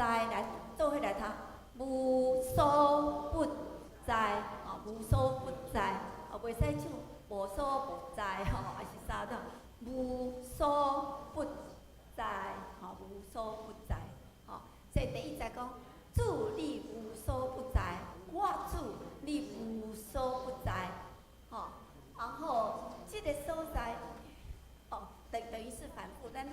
在，來做伙來讀，無所不在，吼，無所不在，哦，袂使唱無所不在，吼，抑是啥的，無所不在，吼，無所不在，吼，所以第一節講，主你無所不在，我主你無所不在，吼，然後這个所在，哦，等於是反覆，咱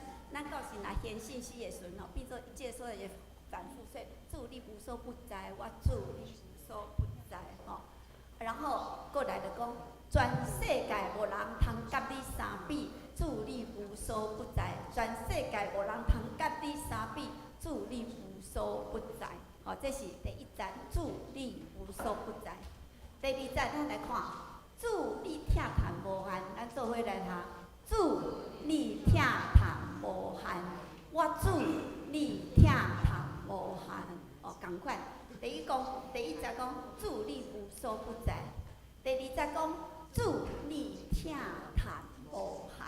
到時若顯信息的時陣吼，變做這个所在會反覆，所以主你無所不在，我主你無所不在，吼，然後過來就講，全世界無人通佮你相比，主你無所不在，全世界無人通佮你相比，主你無所不在，吼，這是第一節，主你無所不在。第二節，咱來看，主你疼嘆無限，咱做伙來讀，主你疼嘆無限，我主你疼嘆無限，哦，仝款。第一講，第一節講主你無所不在，第二節講主你疼嘆無限，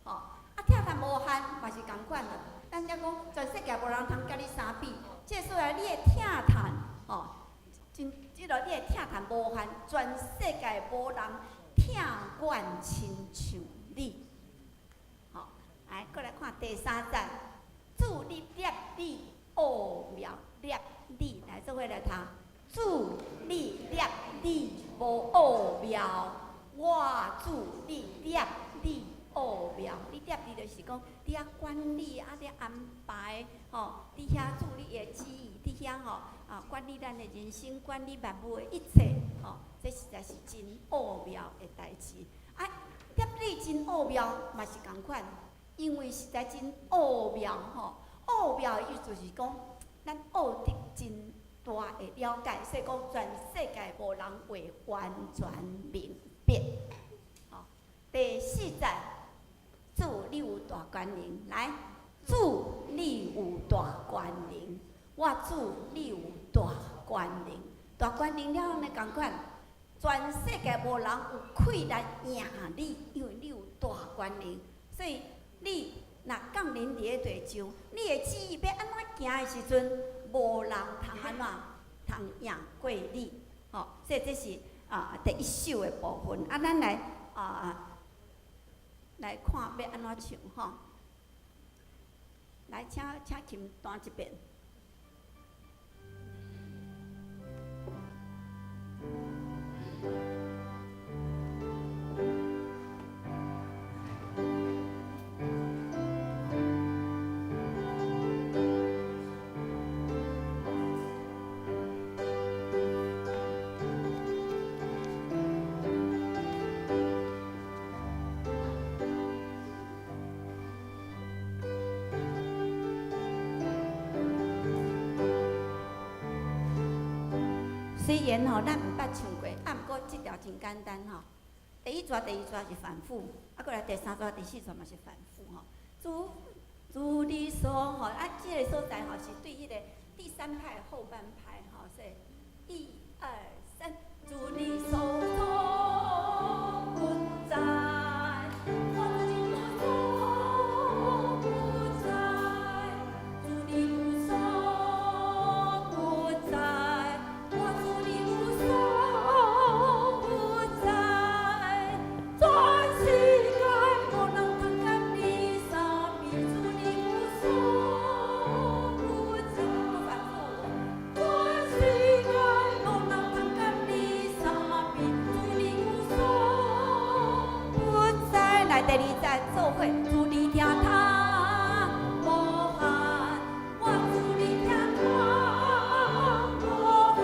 吼，啊疼嘆無限嘛是仝款啦。咱遮講全世界無人通佮你相比，這個所在你的疼嘆，吼，真這个你的疼嘆無限，全世界無人疼阮親像你，吼，來，閣來看第三節，主你攝理奧妙，攝理來做伙來讀，主你攝理無奧妙，我主你攝理奧妙，你攝理就是講，佇遐管理啊，佇安排，吼，佇遐主你的旨意，佇遐吼啊，管理咱的人生，管理萬物的一切，吼，這實在是真奧妙的代誌。啊，攝理真奧妙嘛是仝款，因為實在真奧妙吼，奧妙的意思就是講，咱學得真大的了解，所以講全世界無人會完全明白。吼，第四節，主你有大權能，來，主你有大權能，我主你有大權能，大權能了後呢，仝款，全世界無人有氣力贏你，因為你有大權能，所以你若降臨佇咧地上，你的旨意欲按怎行的時陣，無人通按怎通贏過你，吼，所以這是啊第一首的部分。啊，咱來啊來看欲按怎唱吼。來，請琴彈一遍。雖然吼，咱毋捌唱過，啊，毋過這條真簡單吼。第一逝、第二逝是反覆，啊，過來第三逝、第四逝嘛是反覆吼。主主你所吼，啊，這个所在吼是對彼个第三拍後半拍吼，所以一二三，主你所不在，我主你無所不在，主你無所不在，我主你無所不在，全世界無人通佮你相比，主你無所不在，閣反覆，全世界無人通佮你相比，主你無所不在。來，第二節做伙，主你疼嘆無限，我主你疼嘆無限，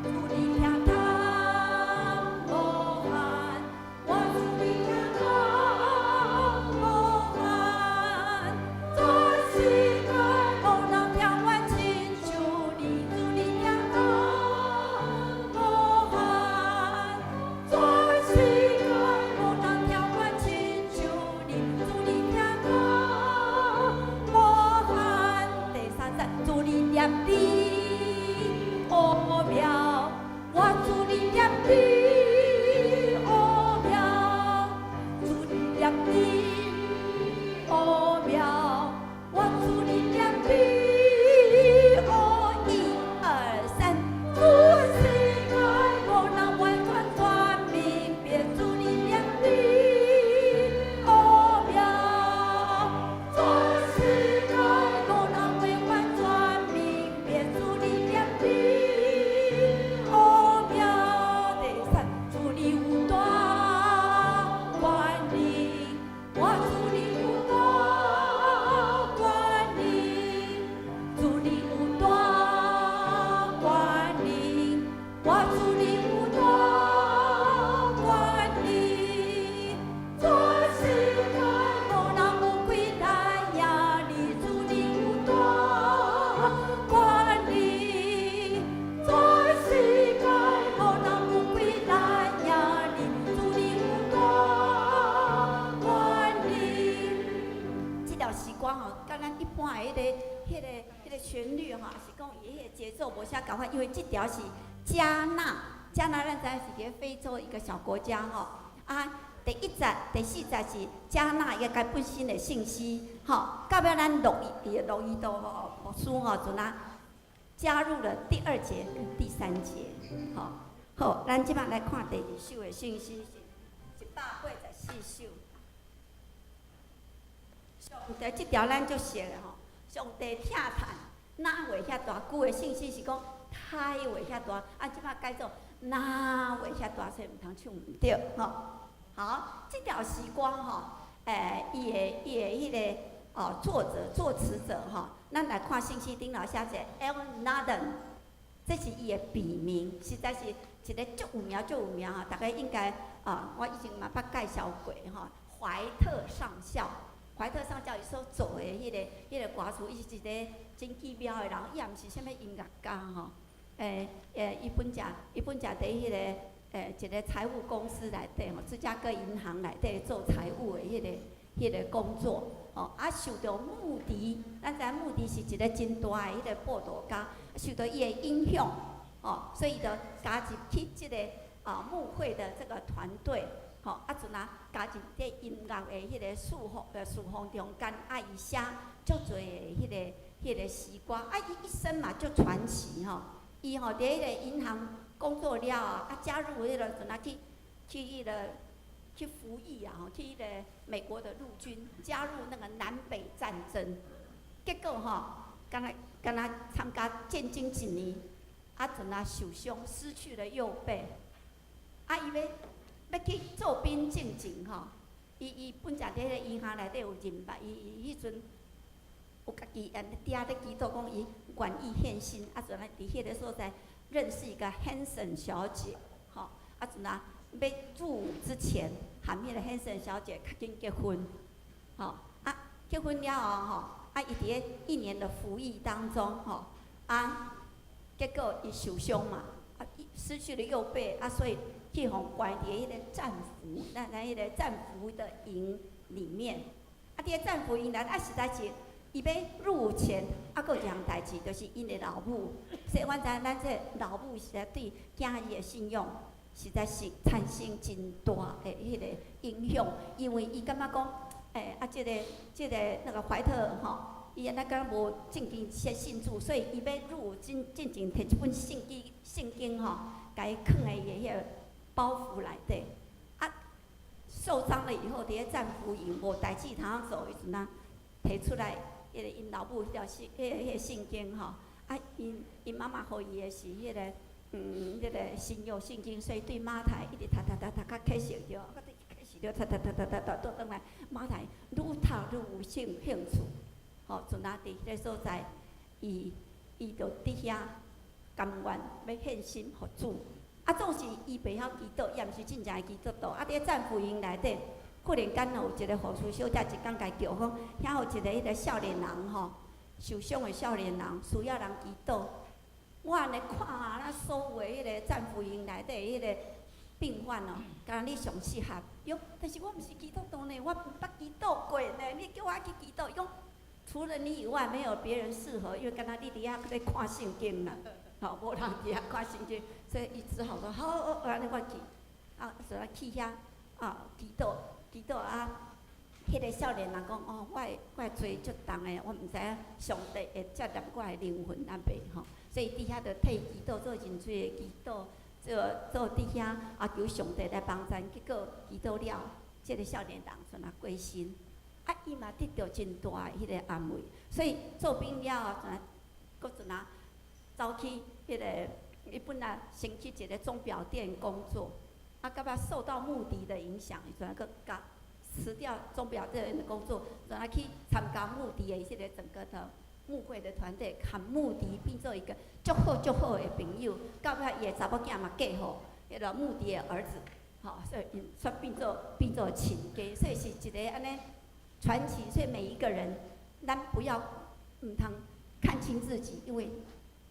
主你疼嘆無限，我主你疼嘆無限，全世界無人疼阮親像你，主你疼嘆無限，全世界無人疼阮親像你，主你疼嘆無限。第三節，主你攝理奧妙，我主你攝理奧妙，主你攝理奧妙，我主你攝理旋律吼，是講伊彼個節奏無啥仝款，因為這條是加納，加納咱知影是佇非洲一個小國家吼。啊，第一節、第四節是加納伊家本身的信息，吼。到尾咱羅伊多吼牧師吼，陣啊加入了第二節跟第三節，吼。好，咱這擺來看第二首的信息是184首。上帝這條咱就熟的吼，上帝疼嘆，哪會遐大？舊的信息是講胎會遐大，啊，這擺改做哪會遐大，所以毋通唱毋對吼。好，這條詩歌吼，伊的彼個哦，作者作詞者吼，咱來看信息頂頭寫者 Al Nathan，這是伊的筆名，實在是一個足有名足有名吼，大家應該啊，我以前嘛捌介紹過吼，懷特上校。懷特上校伊所做的彼個歌詞，伊是一個真奇妙的人，伊也毋是啥物音樂家吼。伊本正佇彼個一個財務公司內底吼，芝加哥銀行內底做財務的彼個工作，吼啊受著穆迪，咱知影穆迪是一個真大的彼個佈道家，受著伊的影響，吼，所以伊就加入去這個啊牧會的這個團隊。吼，啊陣啊加入佇音樂的彼個侍奉中間，啊伊寫足濟的彼個詩歌，啊伊一生嘛足傳奇吼。伊吼佇彼個銀行工作了後，啊加入彼個陣啊去彼個去服役啊，吼去彼個美國的陸軍，加入那個南北戰爭，結果吼，敢若參加戰爭一年，啊陣啊受傷，失去了右臂，啊伊欲去做兵進前吼，伊本正佇彼個銀行內底有人脈，伊彼陣有家己按呢佇咧祈禱講伊願意獻身，啊，陣啊佇彼個所在認識一個 Hanson 小姐，吼，啊陣啊欲入伍之前，和彼個 Hanson 小姐較緊結婚，吼，啊結婚了後吼，啊伊佇咧一年的服役當中，吼，啊結果伊受傷嘛，啊失去了右臂，啊所以去予關佇彼個戰俘，咱彼個戰俘的營裡面，啊，佇個戰俘營內，啊，實在是伊欲入伍前，啊，閣有一項代誌，就是𪜶的老母。所以阮知影，咱這老母實在對囝兒的信仰，實在是產生真大的彼個影響。因為伊感覺講，啊，這個那個懷特吼，伊按呢敢若無正經先信主，所以伊欲入伍進前，提一本聖經吼，共伊囥佇伊的彼個包袱內底，啊，受傷了以後，佇咧戰俘營無代誌通做的時陣啊，提出來，彼個𪜶老母彼條聖，彼個聖經吼，啊，𪜶媽媽予伊的是彼個新約聖經，所以對馬太一直讀讀讀讀較啟示著，啊，啟示著讀讀讀讀讀讀倒轉來，馬太愈讀愈有興趣，吼，陣啊佇彼個所在，伊就佇遐甘願欲獻身予主。啊，總是伊袂曉祈禱，伊也毋是真正的基督徒。啊，佇戰俘營內底，忽然間有一個護士小姐一工共叫講，遐有一個彼個少年人吼，受傷的少年人需要人祈禱。我按呢看啊，咱所有的彼個戰俘營內底彼個病患哦，敢若你上適合。喲，但是我毋是基督徒呢，我毋捌祈禱過呢，你叫我去祈禱，伊講除了你以外，沒有別人適合，因為敢若你佇遐咧看聖經啦。吼，無人佇遐看聖經，所以伊只好說好，按呢我去，啊，所以去遐啊，祈禱，祈禱啊，彼個少年人講哦，我的罪足重的，我毋知影上帝會接納我的靈魂抑袂吼，所以佇遐就替伊祈禱，做認罪的祈禱，做佇遐啊求上帝來幫贊，結果祈禱了，這個少年人陣啊歸信，啊，伊嘛得著真大的彼個安慰，所以做兵了後，陣啊，閣陣啊走去彼個，伊本來先去一個鐘錶店工作，啊，到尾受到穆迪的影響，伊陣啊閣共辭掉鐘錶店的工作，陣啊去參加穆迪的這個整個的牧會的團隊，和穆迪變做一個足好足好的朋友，到尾伊的查某囝嘛嫁予彼個穆迪的兒子，吼，所以𪜶煞變做親家，所以是一個按呢傳奇。所以每一個人，咱不要毋通看輕自己，因為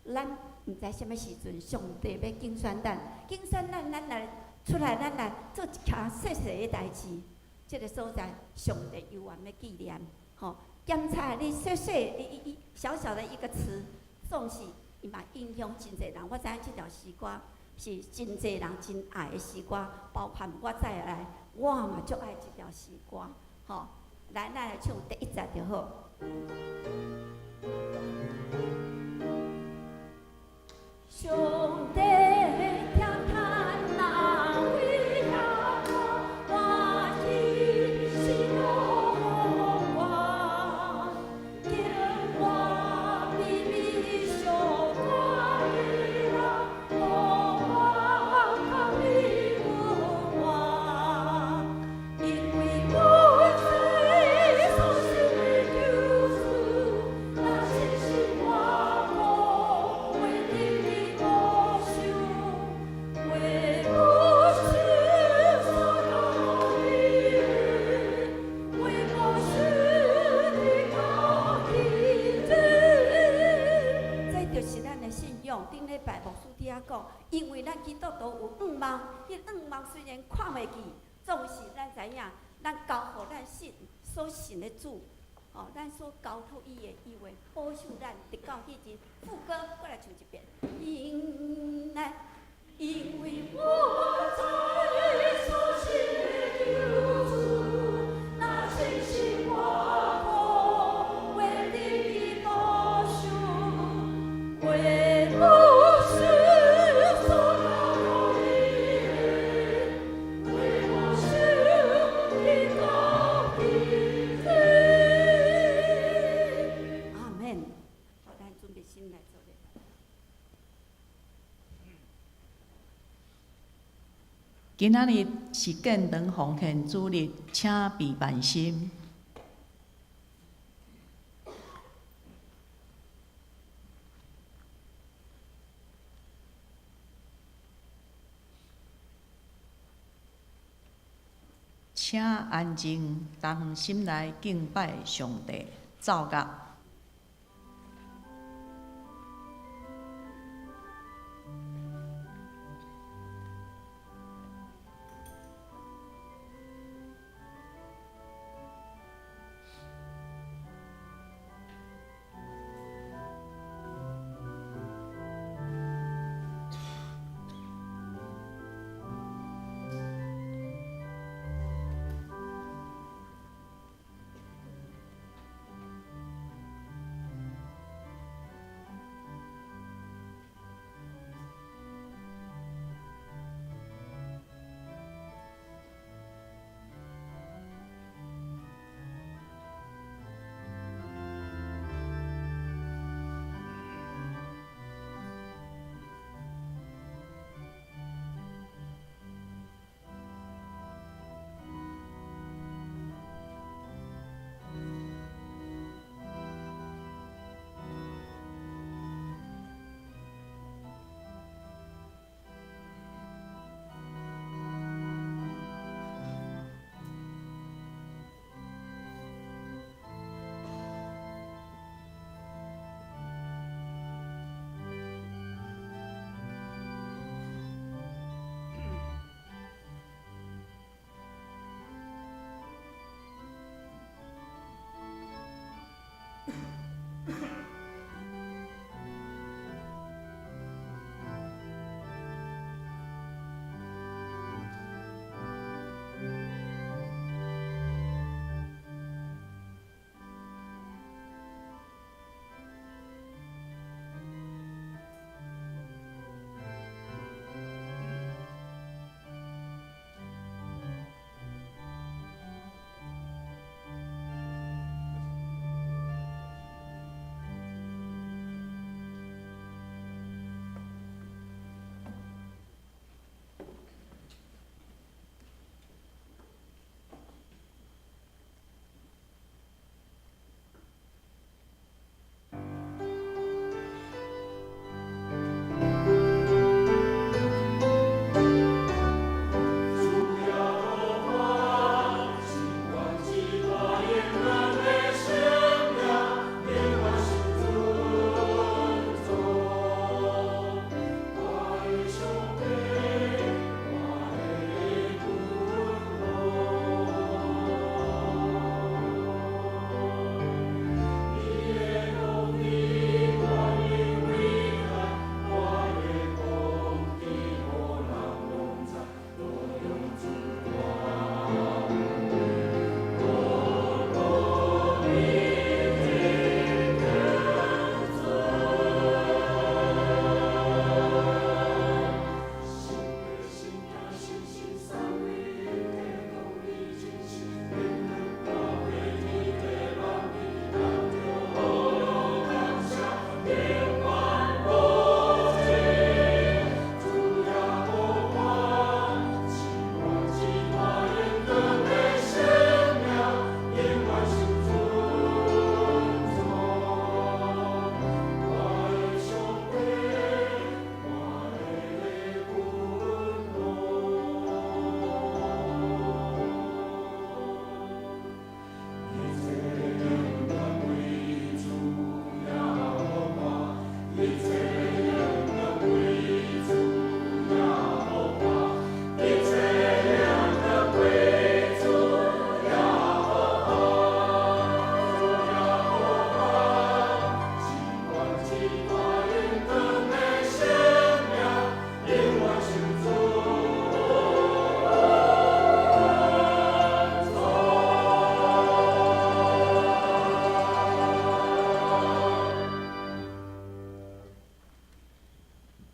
咱毋知啥物時陣上帝欲揀選咱，揀選咱，咱來出來，咱來做一件細細的代誌，這個所在上帝猶原欲紀念，吼。檢查你細細一一小小的一個詞，總是伊嘛影響真濟人。我知影這條詩歌是真濟人真愛的詩歌，包含我在內，我嘛足愛這條詩歌。吼，來，咱來唱第一節就好。上帝疼嘆哪為遐歡喜是樂觀，叫我微微小歌兒啊，予我較美溫暖，因為我知所信的救主，那真是我無會得的保守，為不是所高的，為無是的高的。這就是咱的信仰。頂禮拜牧師佇遐講，因為咱基督徒有向望，彼向望雖然看袂見，總是咱知影，咱交予咱信所信的主，哦，咱所交託伊的，伊會保守咱，直到彼日。副歌閣來唱一遍。因來，因為我知所信的救主，那真是我無會得的保守，為不是所高的，為無是的高的。阿門。好，咱準備心來做禮拜。今仔日是建堂奉獻主日，請備萬心。請安靜，同心來敬拜上帝。奏樂。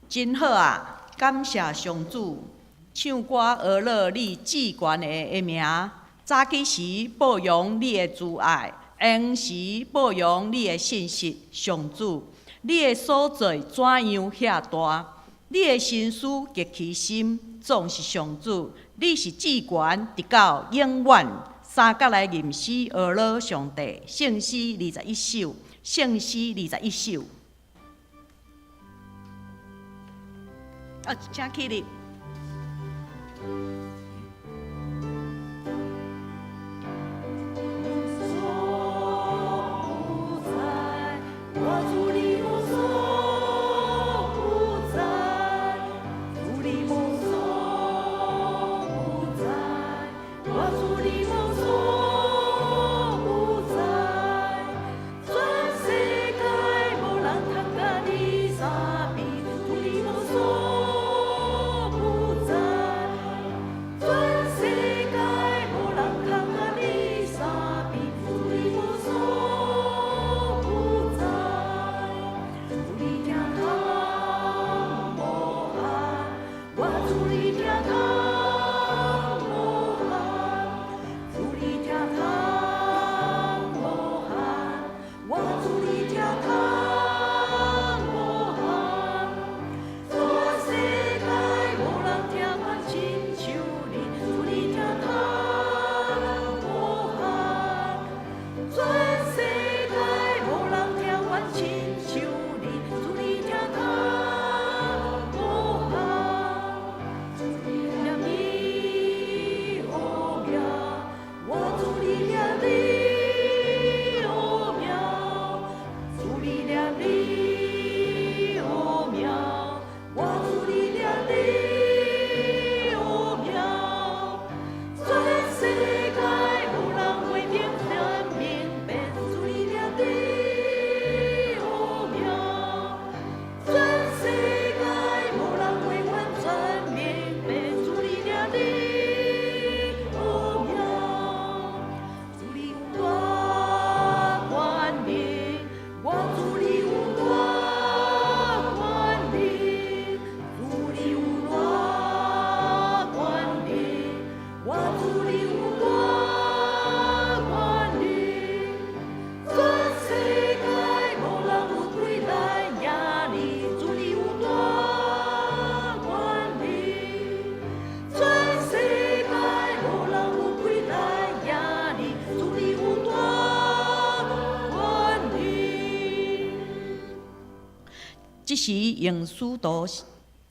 真好啊！感謝上主，唱歌呵咾你至懸的名。早起時報揚你的慈愛，閒時報揚你的信實。上主，你的所作怎樣遐大？你的心思極其深，總是上主，你是至懸，直到永遠。三角來吟詩呵咾上帝，聖詩21首，聖詩21首。啊，請起立。這時用使徒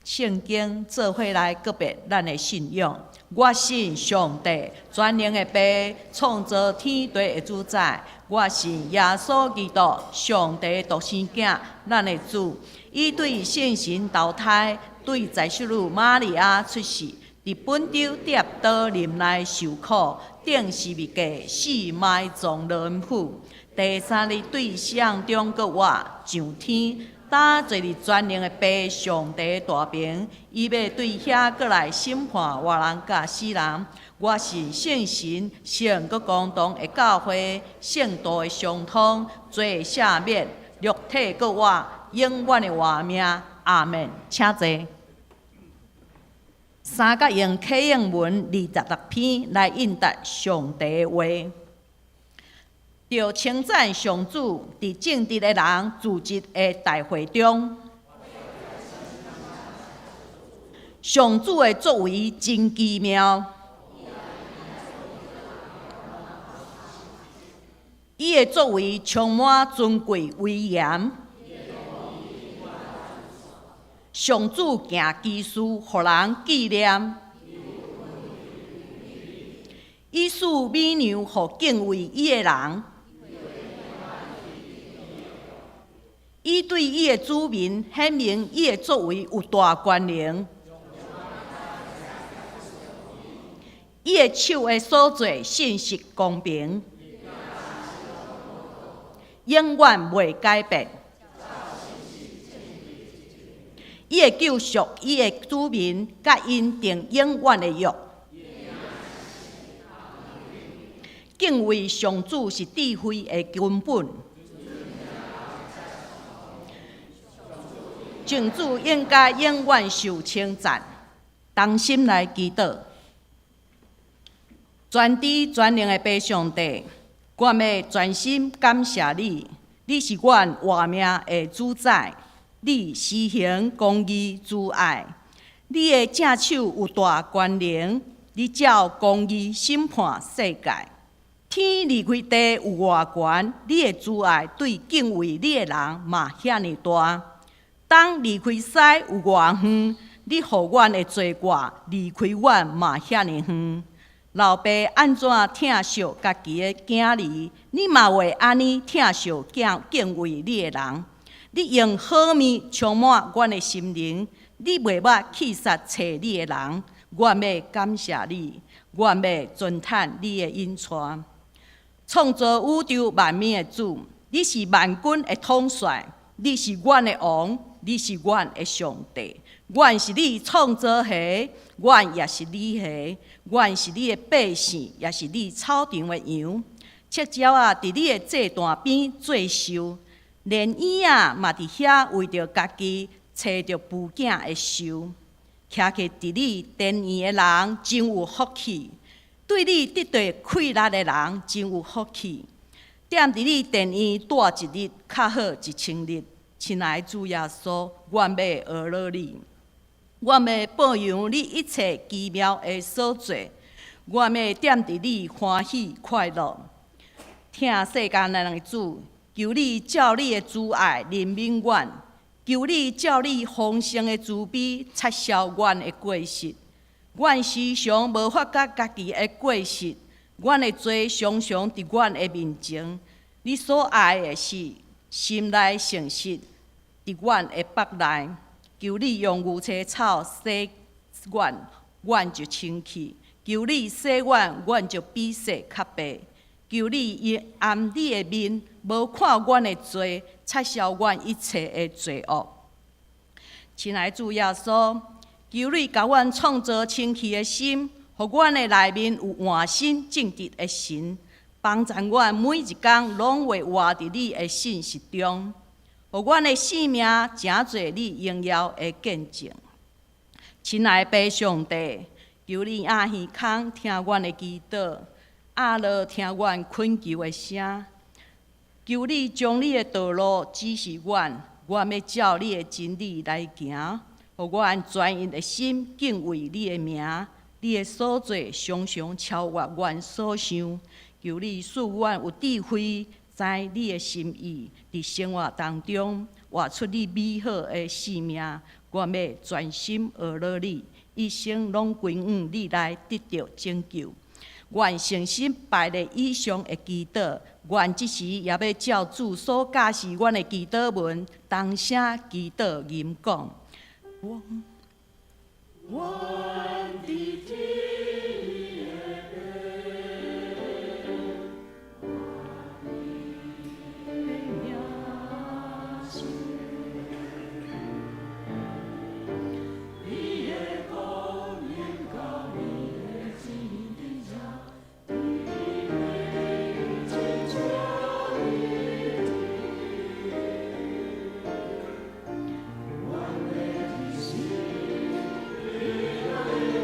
聖經做伙來告別咱的信仰。我信上帝，全能的父，創造天地的主宰。我信耶穌基督，上帝獨生囝，咱的主。伊對聖神投胎，對在秀女瑪利亞出世，佇本丟狄刀林內受苦，釘十字架，死埋葬落陰府。第三日對死人中閣活，上天。搭坐佇全能的父上帝大爿，伊欲對遐閣來審判活人佮死人。我信聖神，聖閣公同的教會，聖徒的相通，罪赦免，肉體閣活，永遠的活命。阿們。請坐。三角用啟應文26篇來應答上帝的話。著稱讚上主，佇正直的人聚集的大會中，上主的作為真奇妙，伊的作為充滿尊貴威嚴。上主行奇事，予人紀念。伊賜美糧予敬畏伊的人，伊對伊的子民顯明伊的作為有大權能。伊的手的所做信實公平，永遠袂改變。伊會救贖伊的子民，佮𪜶訂永遠的約。敬畏上主是智慧的根本。上主應該永遠受稱讚。同心來祈禱，全知全能的父上帝，我欲全心感謝你，你是阮活命的主宰，你施行公義慈愛，你的正手有大權能，你照公義審判世界。天離開地有偌懸，你的慈愛對敬畏你的人嘛遐爾大。東離開西有偌遠，你予阮的罪過離開阮嘛遐爾遠。老爸按怎疼惜家己的囝兒，你嘛會按呢疼惜敬敬畏你的人。你用好物充滿阮的心靈，你袂捌棄殺揣你的人。阮欲感謝你，阮欲尊嘆你的引帶。創造宇宙萬物的主，你是萬軍的統帥，你是阮的王，你是阮的上帝。阮是你創造的，阮也是你的，阮是你的百姓，也是你草場的羊。赤鳥仔佇你的祭壇邊做岫，連燕仔嘛佇遐為著家己揣著孵囝的岫。徛起佇你殿院的人真有福氣，對你得著快樂的人真有福氣。踮佇你殿院蹛一日，較好一千日。親愛的主耶穌，阮欲學樂你，阮欲報揚你一切奇妙的所做，阮欲踮佇你歡喜快樂。疼世間的人的主，求你照你的慈愛憐憫阮，求你照你豐盛的慈悲擦消阮的過失。阮時常無發覺家己的過失，阮的罪常常佇阮的面前。你所愛的是心內誠實，佇阮的腹內。求你用牛車草洗阮，阮就清氣；求你洗阮，阮就比雪較白。求你掩你的面，無看阮的罪，擦消阮一切的罪惡。親愛的主耶穌，求你共阮創造清氣的心，予阮的內面有換新正直的神，幫助阮每一工攏會活佇你的信實中，予阮的性命成做你榮耀的見證。親愛的父上帝，求你掩耳孔聽阮的祈禱，掩耳聽阮懇求的聲。求你將你的道路指示阮，阮欲照你的真理來行，予阮專一的心敬畏你的名。你的所做常常超越阮所想。求你賜阮有智慧，知你的心意，佇生活當中活出你美好的生命。我欲全心學樂你，一生攏歸向你來得著拯救。願誠心拜咧以上的祈禱，願這時也欲照主所教示阮的祈禱文，同聲祈禱吟講。阮佇天的父，你的名聖，你的國臨到，你的旨意佇這，佇親像佇天。阮的日食，予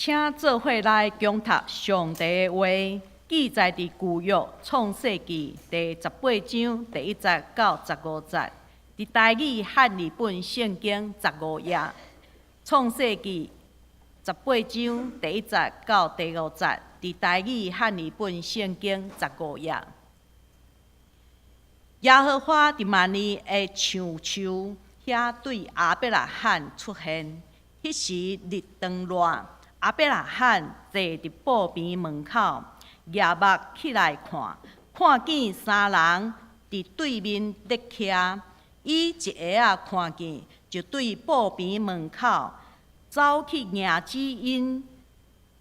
請做伙來恭讀上帝的話，記載佇舊約創世記第十八章第一節到十五節，佇台語漢譯本聖經十五頁。創世記十八章第一節到第五節，佇台語漢譯本聖經十五頁。耶和華佇幔利的橡樹遐對亞伯拉罕出現，彼時日當熱。亞伯拉罕坐佇布棚門口，舉目起來看，看見三人佇對面咧徛。伊一下仔看見，就對布棚門口走去迎接𪜶，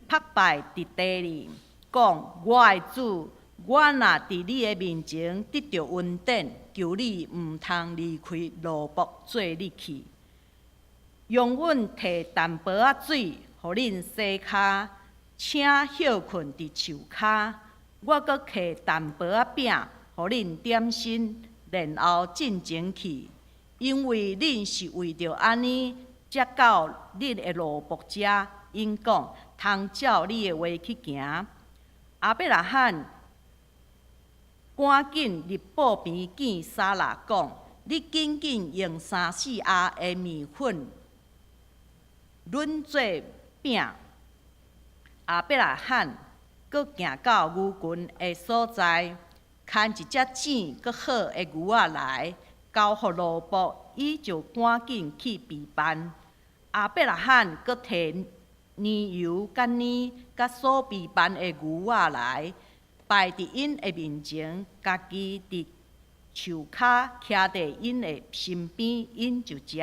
覆拜佇地裡，講：我的主，我若佇你的面前得著恩典，求你毋通離開奴僕做你去，容阮提淡薄仔水，予恁洗跤，請歇睏佇樹跤。我閣提淡薄仔餅，予恁點心，然後進前去，因為恁是為著按呢，才到恁的奴僕遮。𪜶講，通照你的話去行。亞伯拉罕趕緊入布棚見撒拉，講：你緊緊用三四亞的麵粉攆做餅。亞伯拉罕閣行到牛群的所在，牽一隻糋閣好的牛仔來，交予奴僕，伊就趕緊去備辦。亞伯拉罕閣提奶油佮奶，佮所備辦的牛仔來，擺佇𪜶的面前，家己佇樹跤徛佇𪜶的身邊，𪜶就食。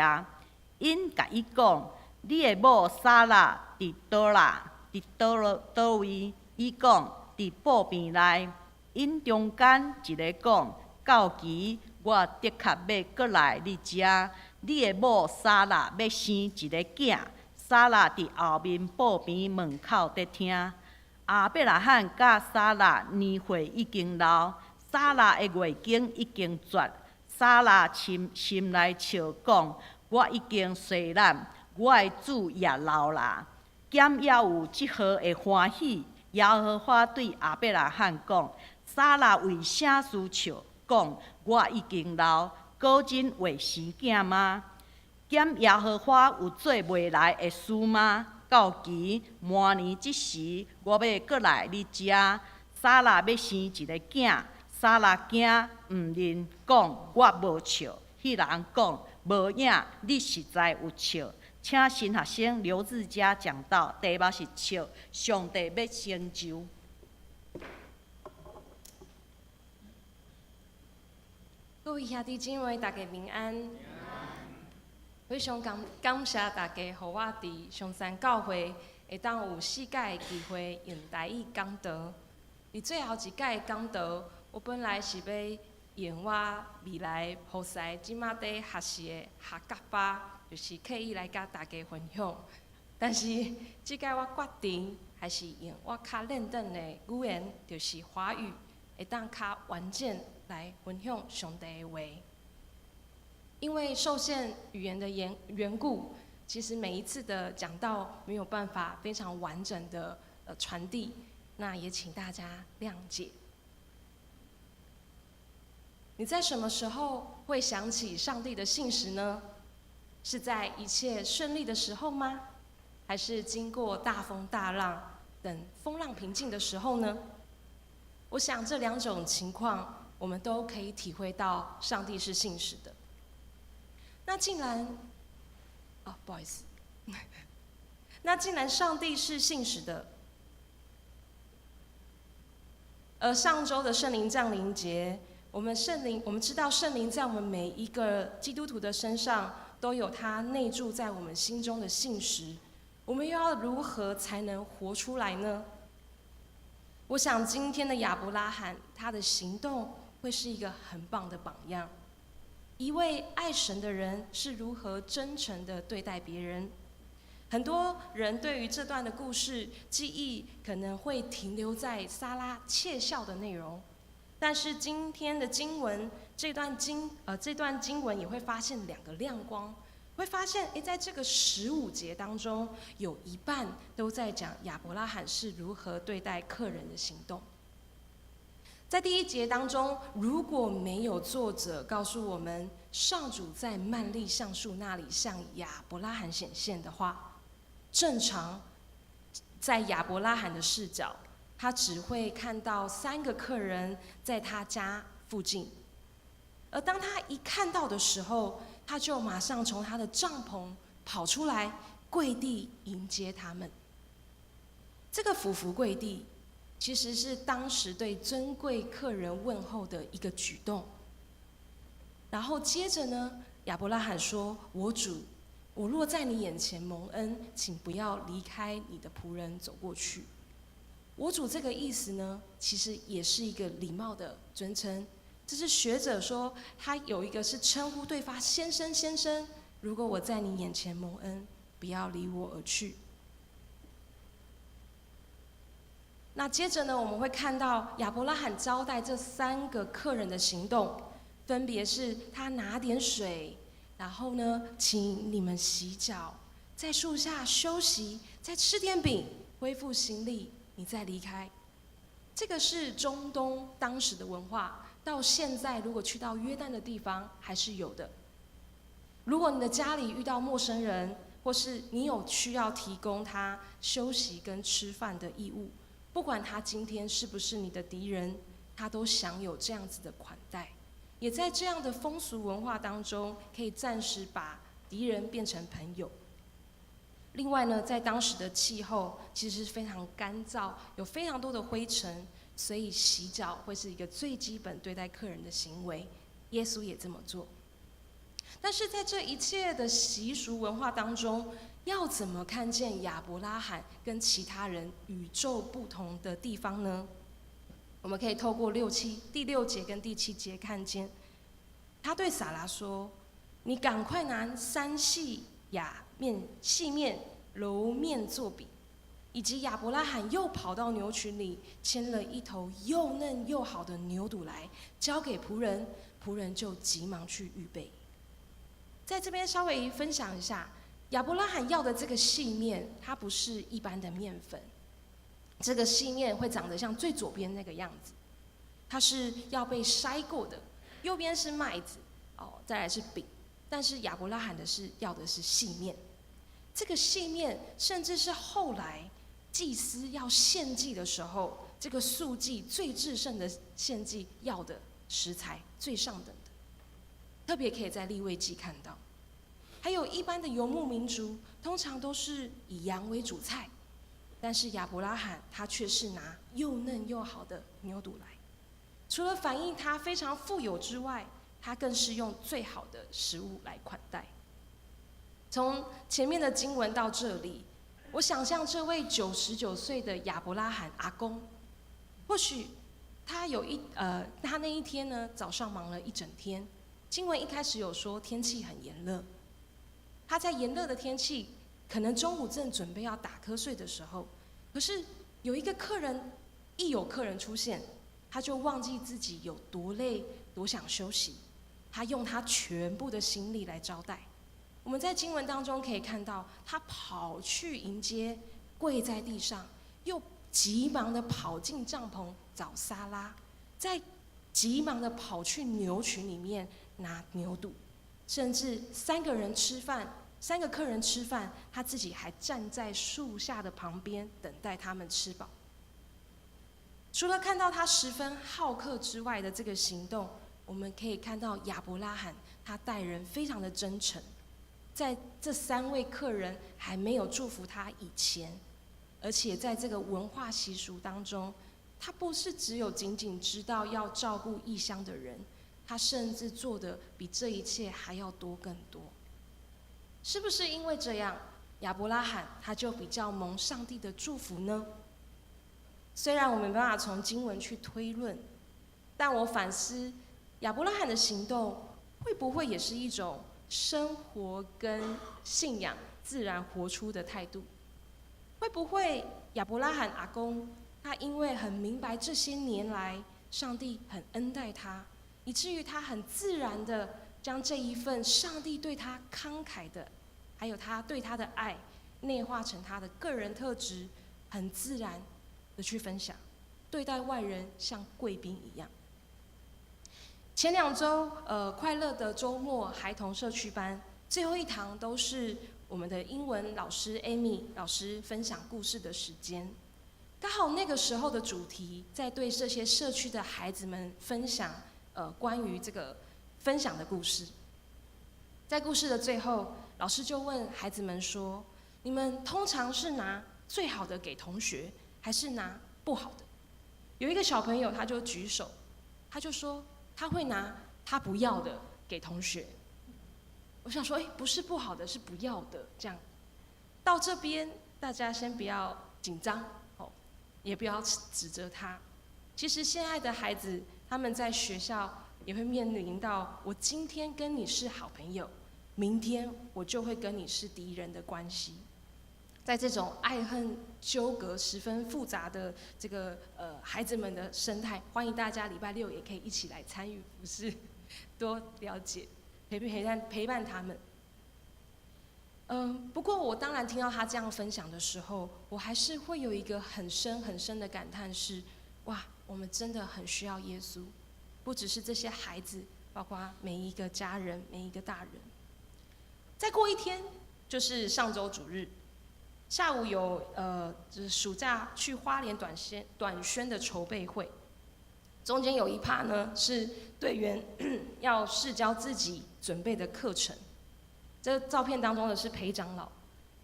𪜶共伊講：你的某撒拉佇佗啦？佇佗佗位？伊講：佇布棚內。𪜶中間一个講：到期我的確欲閣來你遮，你的某撒拉欲生一个囝。撒拉佇後面布棚門口佇聽。亞伯拉罕佮撒拉年歲已經老，撒拉的月經已經絕。撒拉心心內笑講：我已經衰老，我的主也老啦，敢猶有這號的歡喜？耶和華對亞伯拉罕講：撒拉為啥事笑？講我已經老，果真會生囝嗎？敢耶和華有做袂來的事嗎？到期明年這時，我欲閣來你遮，撒拉欲生一个囝。撒拉驚毋認，講我無笑。彼人講無影，你實在有笑。請新學生劉志佳講道，題目是笑，上帝欲成就。各位兄弟姊妹，大家平安。非常感感謝大家，予我佇松山教會會當有四屆的機會用台語講道。佇最後一屆的講道，我本來是欲用我未來服侍這馬佇學習的客家話，就是客語來佮大家分享。但是這屆我決定還是用我較輪轉的語言，就是華語，會當較完整來分享上帝的話。因為受限語言的緣緣故，其實每一次的講道沒有辦法非常完整的傳遞，那也請大家諒解。你在什麼時候會想起上帝的信實呢？是在一切順利的時候嗎？還是經過大風大浪，等風浪平靜的時候呢？我想這兩種情況，我們都可以體會到上帝是信實的。那既然，哦，不好意思，那既然上帝是信實的，而上週的聖靈降臨節，我們聖靈，我們知道聖靈在我們每一個基督徒的身上都有他內住在我們心中的信實，我們又要如何才能活出來呢？我想今天的亞伯拉罕，他的行動會是一個很棒的榜樣。一位愛神的人是如何真誠的對待別人？很多人對於這段的故事記憶可能會停留在撒拉竊笑的內容，但是今天的經文這段經文也會發現兩個亮光。会发现，诶，在这个15节当中，有一半都在讲亚伯拉罕是如何对待客人的行动。在第一节当中，如果没有作者告诉我们上主在幔利橡树那里向亚伯拉罕显现的话，正常在亚伯拉罕的视角，他只会看到三个客人在他家附近，而当他一看到的时候，他就马上从他的帐篷跑出来，跪地迎接他们。这个俯伏跪地，其实是当时对尊贵客人问候的一个举动。然后接着呢，亚伯拉罕说：“我主，我若在你眼前蒙恩，请不要离开你的仆人走过去。”我主这个意思呢，其实也是一个礼貌的尊称。这是学者说，他有一个是称呼对方先生先生。如果我在你眼前蒙恩，不要离我而去。那接着呢，我们会看到亚伯拉罕招待这三个客人的行动，分别是他拿点水，然后呢，请你们洗脚，在树下休息，再吃点饼，恢复心力，你再离开。这个是中东当时的文化。到现在，如果去到约旦的地方，还是有的。如果你的家里遇到陌生人，或是你有需要提供他休息跟吃饭的义务，不管他今天是不是你的敌人，他都享有这样子的款待。也在这样的风俗文化当中，可以暂时把敌人变成朋友。另外呢，在当时的气候其实是非常干燥，有非常多的灰尘。所以洗脚会是一个最基本对待客人的行为，耶稣也这么做。但是在这一切的习俗文化当中，要怎么看见亚伯拉罕跟其他人与众不同的地方呢？我们可以透过六七第六节跟第七节看见，他对撒拉说：“你赶快拿三细亚面细面揉面做饼。”以及亚伯拉罕又跑到牛群里牵了一头又嫩又好的牛犊来，交给仆人，仆人就急忙去预备。在这边稍微分享一下，亚伯拉罕要的这个细面，它不是一般的面粉，这个细面会长得像最左边那个样子，它是要被筛过的，右边是麦子，哦，再来是饼，但是亚伯拉罕的是要的是细面，这个细面甚至是后来祭司要献祭的时候，这个素祭最至圣的献祭要的食材最上等的，特别可以在利未记看到。还有一般的游牧民族，通常都是以羊为主菜，但是亚伯拉罕他却是拿又嫩又好的牛犊来，除了反映他非常富有之外，他更是用最好的食物来款待。从前面的经文到这里，我想象这位99岁的亚伯拉罕阿公，或许他那一天呢，早上忙了一整天。经文一开始有说天气很炎热，他在炎热的天气，可能中午正准备要打瞌睡的时候，可是有一个客人，一有客人出现，他就忘记自己有多累，多想休息，他用他全部的心力来招待。我们在经文当中可以看到，他跑去迎接，跪在地上，又急忙的跑进帐篷找撒拉，再急忙的跑去牛群里面拿牛犊，甚至三个人吃饭，三个客人吃饭，他自己还站在树下的旁边等待他们吃饱。除了看到他十分好客之外的这个行动，我们可以看到亚伯拉罕他待人非常的真诚。在这三位客人还没有祝福他以前，而且在这个文化习俗当中，他不是只有仅仅知道要照顾异乡的人，他甚至做的比这一切还要多更多。是不是因为这样，亚伯拉罕他就比较蒙上帝的祝福呢？虽然我没办法从经文去推论，但我反思亚伯拉罕的行动会不会也是一种生活跟信仰自然活出的态度？会不会亚伯拉罕阿公他因为很明白这些年来上帝很恩待他，以至于他很自然的就將這一份上帝對他慷慨的，還有他對他的愛，內化成他的個人特質，很自然的去分享，對待外人像貴賓一樣。前2周，快樂的週末孩童社區班最後一堂都是我們的英文老師 Amy 老師分享故事的時間。剛好那個時候的主題在對這些社區的孩子們分享，關於這個分享的故事。在故事的最後，老師就問孩子們說：“你們通常是拿最好的給同學，還是拿不好的？”有一個小朋友他就舉手，他就說他會拿他不要的給同學。我想說，哎，不是不好的，是不要的。這樣到這邊，大家先不要緊張哦，也不要指責他。其實現在的孩子，他們在學校也會面臨到，我今天跟你是好朋友，明天我就會跟你是敵人的關係。在這種愛恨糾葛十分複雜的這個孩子們的生態，歡迎大家禮拜六也可以一起來參與服事，多了解，陪陪伴陪伴他們。不過我當然聽到他這樣分享的時候，我還是會有一個很深很深的感嘆是：哇，我們真的很需要耶穌，不只是這些孩子，包括每一個家人、每一個大人。再過一天，就是上週主日。下午有就是暑假去花蓮短宣的籌備會，中間有一 part 呢是隊員要試教自己準備的課程。這照片當中的是裴長老，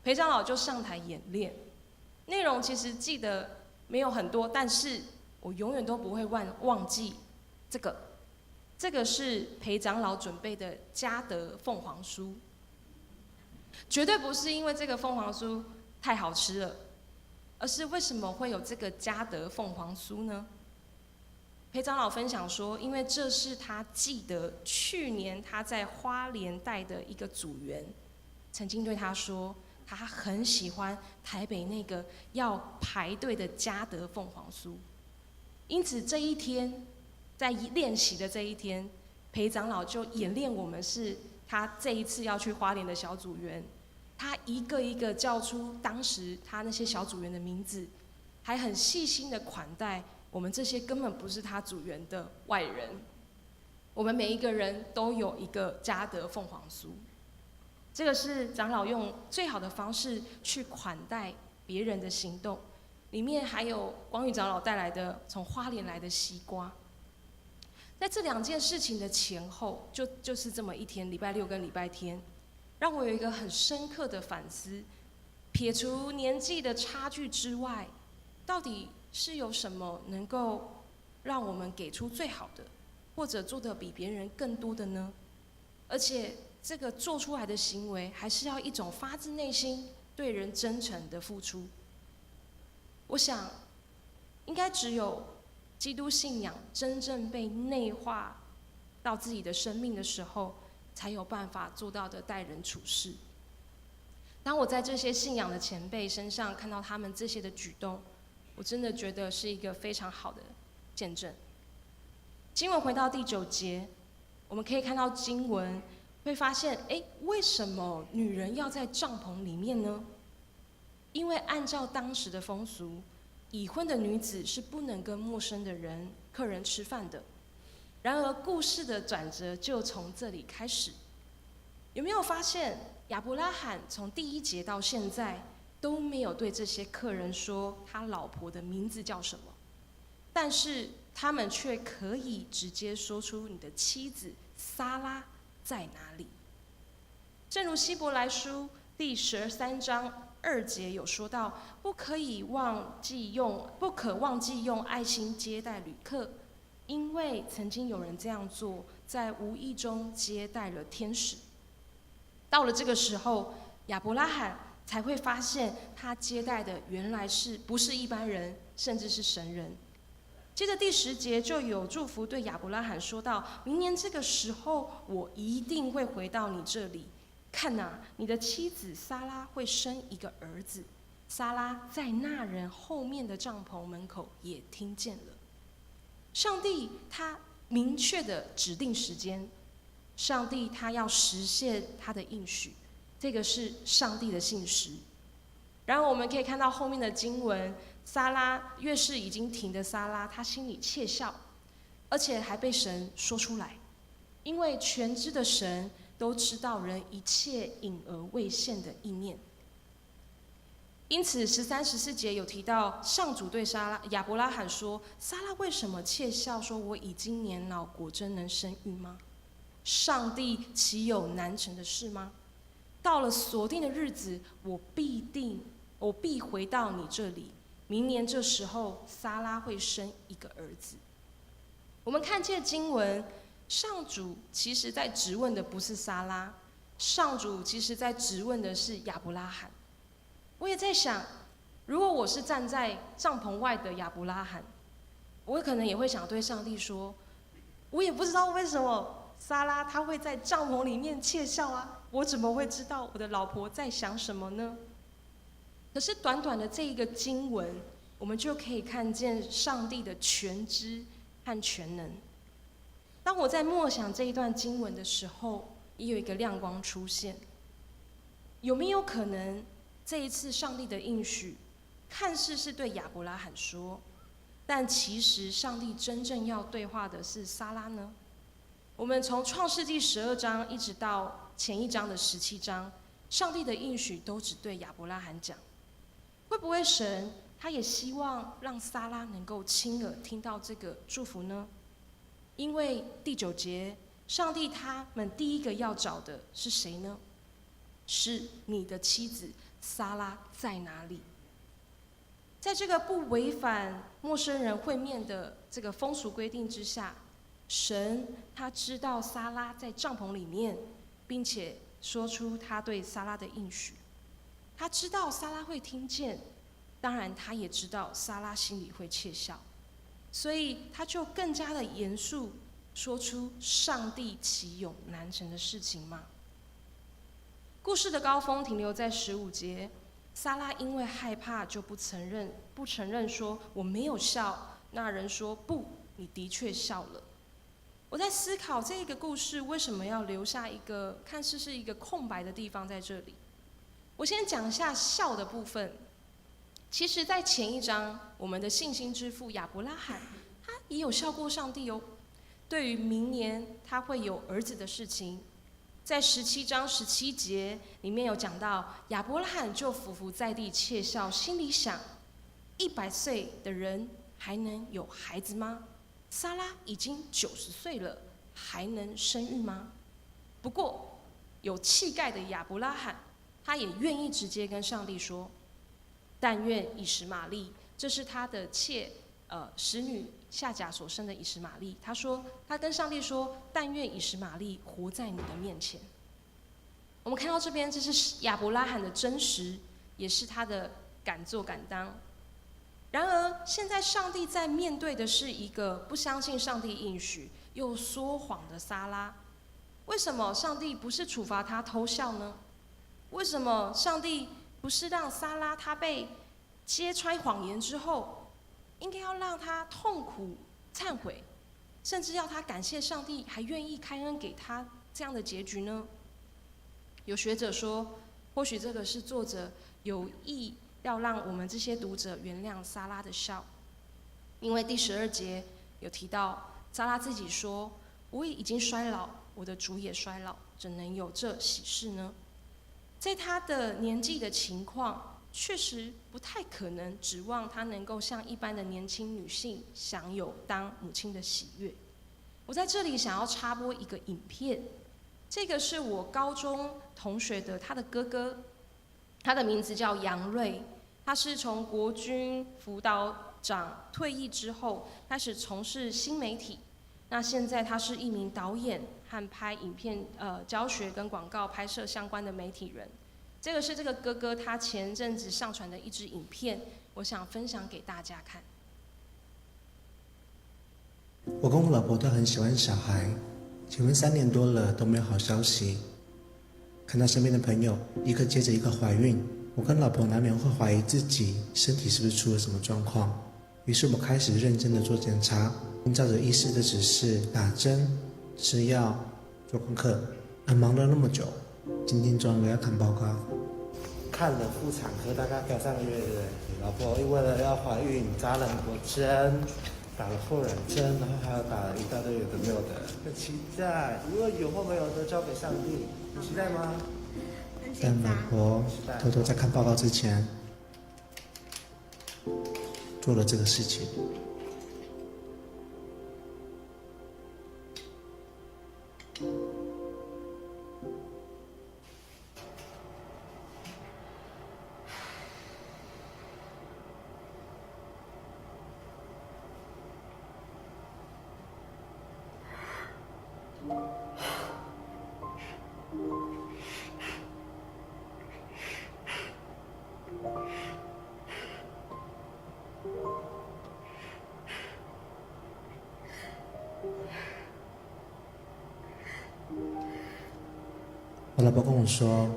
裴長老就上台演練，內容其實記得沒有很多，但是我永遠都不會忘記這個，這個是裴長老準備的嘉德鳳凰酥，絕對不是因為這個鳳凰酥太好吃了，而是為什麼會有這個嘉德鳳凰酥呢？裴長老分享說，因為這是他記得去年他在花蓮帶的一個組員，曾經對他說，他很喜歡台北那個要排隊的嘉德鳳凰酥，因此這一天在練習的這一天，裴長老就演練我們是他這一次要去花蓮的小組員。他一個一個叫出當時他那些小組員的名字，還很細心的款待我們這些根本不是他組員的外人。我們每一個人都有一個嘉德鳳凰酥，這個是長老用最好的方式去款待別人的行動。裡面還有光宇長老帶來的從花蓮來的西瓜。在這兩件事情的前後，就是這麼一天，禮拜六跟禮拜天，讓我有一個很深刻的反思，撇除年紀的差距之外，到底是有什麼能夠讓我們給出最好的，或者做得比別人更多的呢？而且這個做出來的行為，還是要一種發自內心對人真誠的付出。我想，應該只有基督信仰真正被內化到自己的生命的時候，才有辦法做到的待人處事。當我在這些信仰的前輩身上看到他們這些的舉動，我真的覺得是一個非常好的見證。經文回到第九節，我們可以看到經文，會發現，哎，為什麼女人要在帳篷裡面呢？因為按照當時的風俗，已婚的女子是不能跟陌生的人、客人吃飯的。然而，故事的轉折就從這裡開始。有沒有發現，亞伯拉罕從第一節到現在都沒有對這些客人說他老婆的名字叫什麼？但是他們卻可以直接說出你的妻子撒拉在哪裡。正如希伯來書第13章2節有說到，不可忘記用愛心接待旅客。因為曾經有人這樣做，在無意中接待了天使。到了這個時候，亞伯拉罕才會發現，他接待的原來是不是一般人，甚至是神人。接着第10節就有祝福對亞伯拉罕說道：“明年這個時候，我一定會回到你這裡。看哪，你的妻子撒拉會生一個兒子。”撒拉在那人後面的帳篷門口也聽見了。上帝他明確的指定時間，上帝他要實現他的應許，這個是上帝的信實。然後我們可以看到後面的經文，撒拉月事已經停的撒拉，她心裡竊笑，而且還被神說出來，因為全知的神都知道人一切隱而未現的意念。因此，13、14節有提到，上主對撒拉亞伯拉罕說：“撒拉為什麼竊笑？說我已經年老，果真能生育嗎？上帝豈有難成的事嗎？到了所定的日子，我必定，我必回到你這裡。明年這時候，撒拉會生一個兒子。”我們看見經文，上主其實在質問的不是撒拉，上主其實在質問的是亞伯拉罕。我也在想，如果我是站在帳篷外的亞伯拉罕，我可能也會想對上帝說：我也不知道為什麼撒拉她會在帳篷裡面竊笑啊，我怎麼會知道我的老婆在想什麼呢？可是短短的這一個經文，我們就可以看見上帝的全知和全能。當我在默想這一段經文的時候，也有一個亮光出現。有沒有可能，這一次上帝的應許，看似是對亞伯拉罕說，但其實上帝真正要對話的是撒拉呢？我們從創世紀12章一直到前一章的17章，上帝的應許都只對亞伯拉罕講。會不會神他也希望讓撒拉能夠親耳聽到這個祝福呢？因為第九節，上帝他們第一個要找的是誰呢？是你的妻子撒拉在哪裡？在這個不違反陌生人會面的這個風俗規定之下，神他知道撒拉在帳篷裡面，並且說出他對撒拉的應許。他知道撒拉會聽見，當然他也知道撒拉心裡會竊笑，所以他就更加的嚴肅說出上帝豈有難成的事情嗎？故事的高峰停留在15節，撒拉因為害怕就不承認，不承認說我沒有笑。那人說不，你的確笑了。我在思考這個故事為什麼要留下一個看似是一個空白的地方在這裡。我先講一下笑的部分。其實，在前一章，我們的信心之父亞伯拉罕，他也有笑過上帝哦。對於明年他會有兒子的事情，在17章17節裡面有講到，亞伯拉罕就俯伏在地竊笑，心裡想：100歲的人還能有孩子嗎？撒拉已經90歲了，還能生育嗎？不過，有氣概的亞伯拉罕，他也願意直接跟上帝說：“但願以實瑪利，這是他的妾，使女夏甲所生的以實瑪利。”他說，他跟上帝說：“但願以實瑪利活在你的面前。”我們看到這邊，這是亞伯拉罕的真實，也是他的敢做敢當。然而，現在上帝在面對的是一個不相信上帝應許又說謊的撒拉。為什麼上帝不是處罰他偷笑呢？為什麼上帝不是讓撒拉她被揭穿謊言之後，應該要讓她痛苦懺悔，甚至要她感謝上帝還願意開恩給她這樣的結局呢？有學者說，或許這個是作者有意要讓我們這些讀者原諒撒拉的笑，因為第12節有提到撒拉自己說：“我已經衰老，我的主也衰老，怎能有這喜事呢？”在他的年紀的情況，確實不太可能指望他能夠像一般的年輕女性享有當母親的喜悅。我在這裡想要插播一個影片，這個是我高中同學的他的哥哥，他的名字叫楊瑞，他是從國軍輔導長退役之後，開始從事新媒體。那現在他是一名導演和拍影片、教學跟廣告拍攝相關的媒體人。這個是這個哥哥他前陣子上傳的一支影片，我想分享給大家看。我跟我老婆都很喜歡小孩，結婚3年多了都沒有好消息。看到身邊的朋友一個接着一個懷孕，我跟老婆難免會懷疑自己身體是不是出了什麼狀況。於是我們開始認真的做檢查，並照着醫師的指示打針、吃藥、做功課，啊，忙了那麼久，今天終於要看報告。看了婦產科，大概上個月對不對？老婆因為了要懷孕，扎了很多針，打了破卵針，然後還有打了一大堆有的沒有的。很期待，無論有或沒有都交給上帝。你期待嗎？但老婆偷偷在看報告之前，做了這個事情。我老婆跟我說，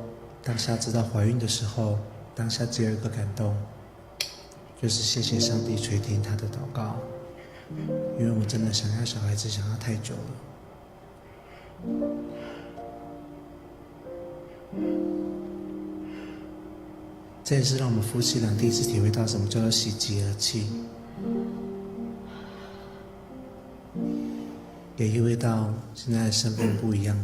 當下知道懷孕的時候，當下只有一個感動，就是謝謝上帝垂聽她的禱告，因為我真的想要小孩子，想要太久了。這也是讓我們夫妻倆第一次體會到什麼叫做喜極而泣，也意味到現在的身份不一樣了。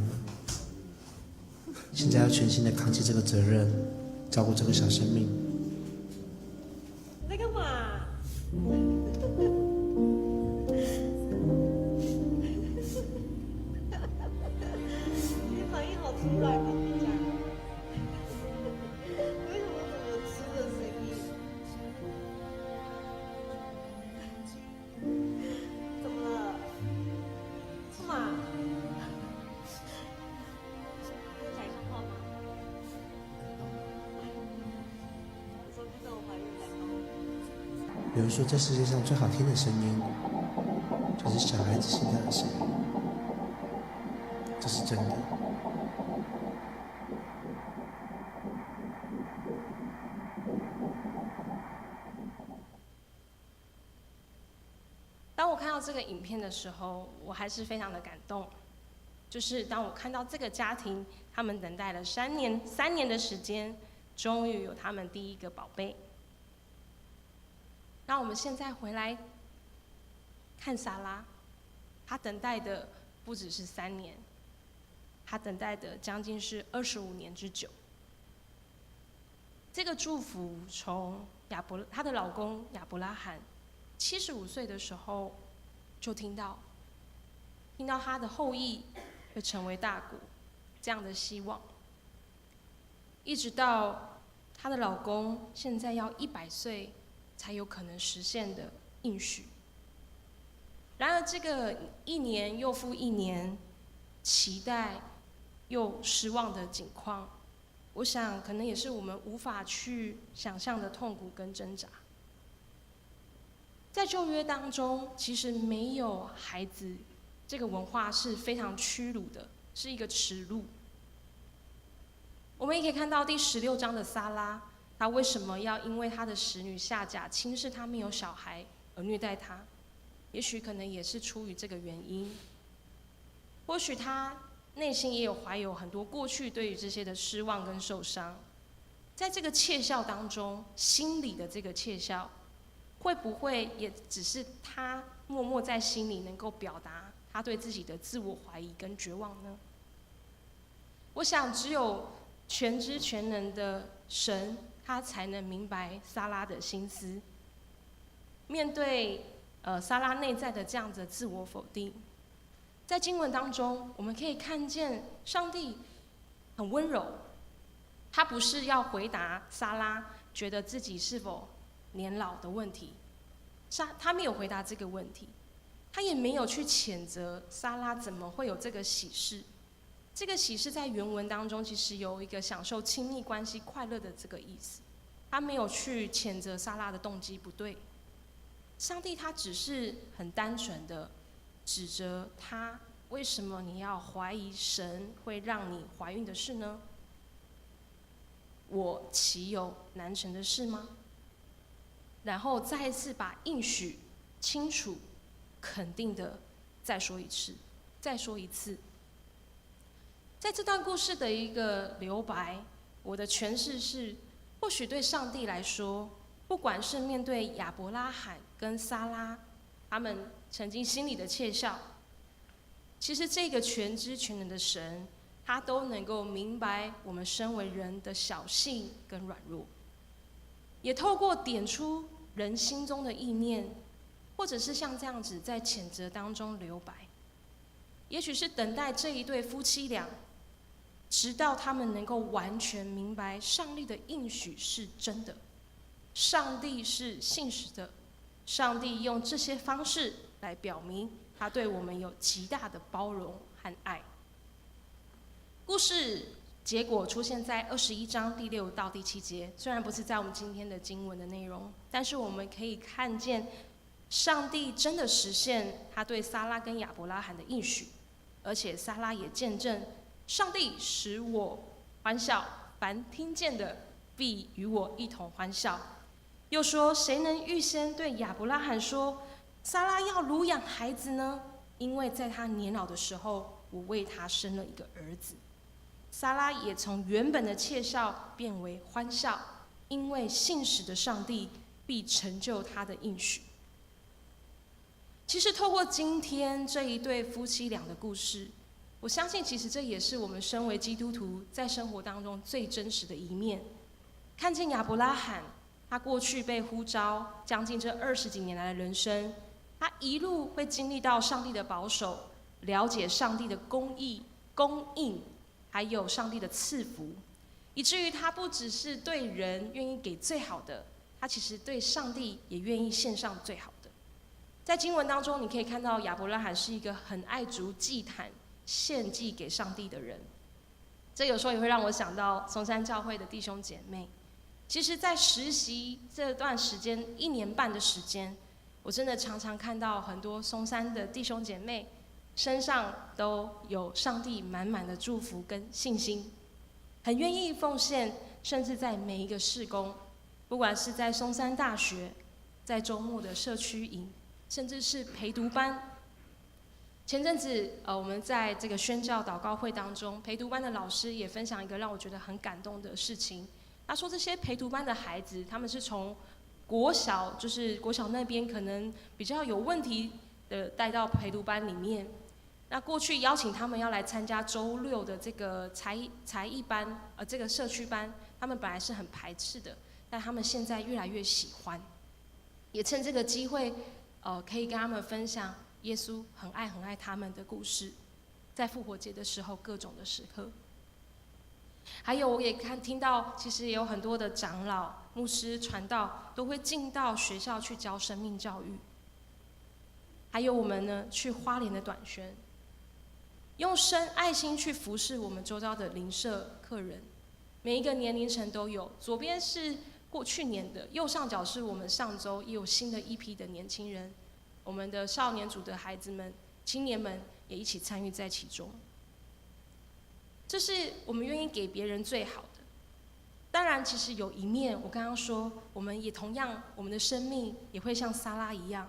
現在要全心的扛起這個責任，照顧這個小生命。你在幹嘛？你反應好突然啊！為什麼怎麼吃的聲音？怎麼了？幹嘛？講一下話嗎？我說看到我懷孕感動。有人說，這世界上最好聽的聲音，就是小孩子心跳的聲音，這是真的。當我看到這個影片的時候，我還是非常的感動。就是當我看到這個家庭，他們等待了三年的時間，終於有他們第一個寶貝。那我們現在回來看撒拉，她等待的不只是三年，她等待的將近是25年之久。這個祝福從亞伯她的老公亞伯拉罕75歲的時候就聽到，聽到他的後裔會成為大國這樣的希望，一直到她的老公現在要100歲才有可能實現的應許。然而，這個一年又復一年，期待又失望的景況，我想可能也是我們無法去想象的痛苦跟掙扎。在舊約當中，其實沒有孩子這個文化是非常屈辱的，是一個恥辱。我們也可以看到第16章的撒拉，她為什麼要因為她的使女夏甲輕視她沒有小孩而虐待她？也許可能也是出於這個原因。或許她內心也有懷有很多過去對於這些的失望跟受傷，在這個竊笑當中，心裡的這個竊笑，會不會也只是她默默在心裡能夠表達她對自己的自我懷疑跟絕望呢？我想，只有全知全能的神，他才能明白撒拉的心思。面對撒拉內在的這樣子的自我否定，在經文當中，我們可以看見上帝很溫柔，他不是要回答撒拉覺得自己是否年老的問題，他沒有回答這個問題，他也沒有去譴責撒拉怎麼會有這個喜事。這個喜事在原文當中其實有一個享受親密關係快樂的這個意思，他沒有去譴責撒拉的動機不對。上帝他只是很單純的指責他，為什麼你要懷疑神會讓你懷孕的事呢？我豈有難成的事嗎？然後再一次把應許清楚、肯定的再說一次，再說一次。在這段故事的一個留白，我的詮釋是，或許對上帝來說，不管是面對亞伯拉罕跟撒拉，他們曾經心裡的竊笑，其實這個全知全能的神，他都能夠明白我們身為人的小信跟軟弱，也透過點出人心中的意念，或者是像這樣子在譴責當中留白，也許是等待這一對夫妻倆，直到他們能夠完全明白上帝的應許是真的，上帝是信實的，上帝用這些方式來表明他對我們有極大的包容和愛。故事結果出現在21章第6到第7節，雖然不是在我們今天的經文的內容，但是我們可以看見上帝真的實現他對撒拉跟亞伯拉罕的應許，而且撒拉也見證上帝使我歡笑，凡聽見的必與我一同歡笑。又說，誰能預先對亞伯拉罕說，撒拉要乳養孩子呢？因為在他年老的時候，我為他生了一個兒子。撒拉也從原本的竊笑變為歡笑，因為信實的上帝必成就他的應許。其實透過今天這一對夫妻倆的故事，我相信其實這也是我們身為基督徒在生活當中最真實的一面。看見亞伯拉罕，他過去被呼召將近這20幾年來的人生，他一路會經歷到上帝的保守，了解上帝的公義、供應，還有上帝的賜福，以至於他不只是對人願意給最好的，他其實對上帝也願意獻上最好的。在經文當中，你可以看到亞伯拉罕是一個很愛築祭壇、獻祭給上帝的人。這有時候也會讓我想到松山教會的弟兄姐妹。其實，在實習這段時間，1年半的時間，我真的常常看到很多松山的弟兄姐妹身上都有上帝滿滿的祝福跟信心，很願意奉獻，甚至在每一個事工，不管是在松山大學，在週末的社區營，甚至是陪讀班。前陣子，我們在這個宣教禱告會當中，陪讀班的老師也分享一個讓我覺得很感動的事情。他說，這些陪讀班的孩子，他們是從國小，就是國小那邊可能比較有問題的，帶到陪讀班裡面。那過去邀請他們要來參加週六的這個才藝班，這個社區班，他們本來是很排斥的，但他們現在越來越喜歡，也趁這個機會，可以跟他們分享耶穌很愛很愛他們的故事，在復活節的時候各種的時刻。還有我也看聽到，其實也有很多的長老、牧師、傳道都會進到學校去教生命教育。還有我們呢，去花蓮的短宣，用生愛心去服侍我們周遭的鄰舍客人，每一個年齡層都有。左邊是過去年的，右上角是我們上週也有新的一批的年輕人，我們的少年組的孩子們、青年們也一起參與在其中。這是我們願意給別人最好的。當然，其實有一面，我剛剛說，我們也同樣，我們的生命也會像撒拉一樣，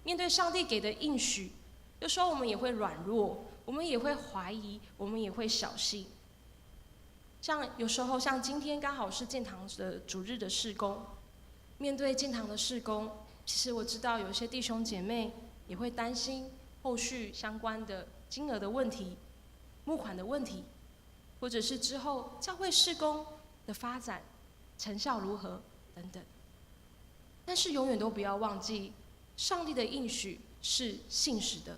面對上帝給的應許，有時候我們也會軟弱，我們也會懷疑，我們也會小信。像有時候，像今天剛好是建堂的主日的事工，面對建堂的事工，其實我知道有些弟兄姐妹也會擔心後續相關的金額的問題、募款的問題，或者是之後教會事工的發展成效如何等等。但是永遠都不要忘記，上帝的應許是信實的。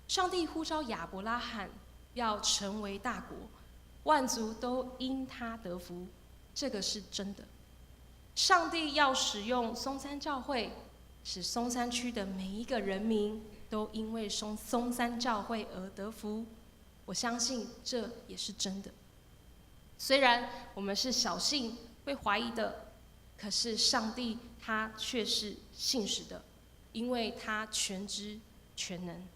上帝呼召亞伯拉罕要成為大國，萬族都因他得福，這個是真的。上帝要使用松山教會，使松山區的每一個人民都因為松山教會而得福。我相信這也是真的。雖然我們是小信會懷疑的，可是上帝他卻是信實的，因為他全知全能，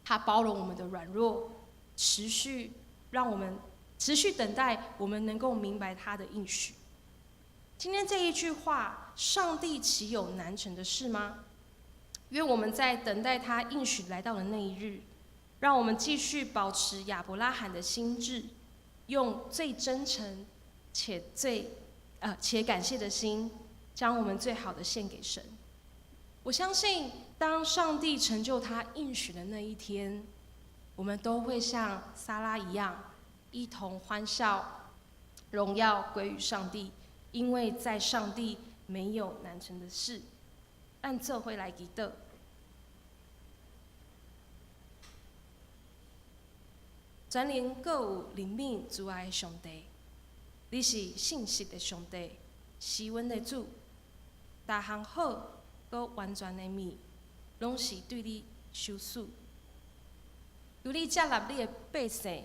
他包容我們的軟弱，持續讓我們持續等待我們能夠明白他的應許。今天這一句話，上帝豈有難成的事嗎？願我們在等待他應許來到的那一日，讓我們繼續保持亞伯拉罕的心志，用最真誠且最且感謝的心，將我們最好的獻給神。我相信，當上帝成就他應許的那一天，我們都會像撒拉一樣，一同歡笑，榮耀歸於上帝，因為在上帝沒有難成的事。按這會來祈禱。全能閣有憐憫慈愛的上帝，你是信實的上帝，施恩的主，逐項好閣完全的物，攏是對你收取。求你接納你的百姓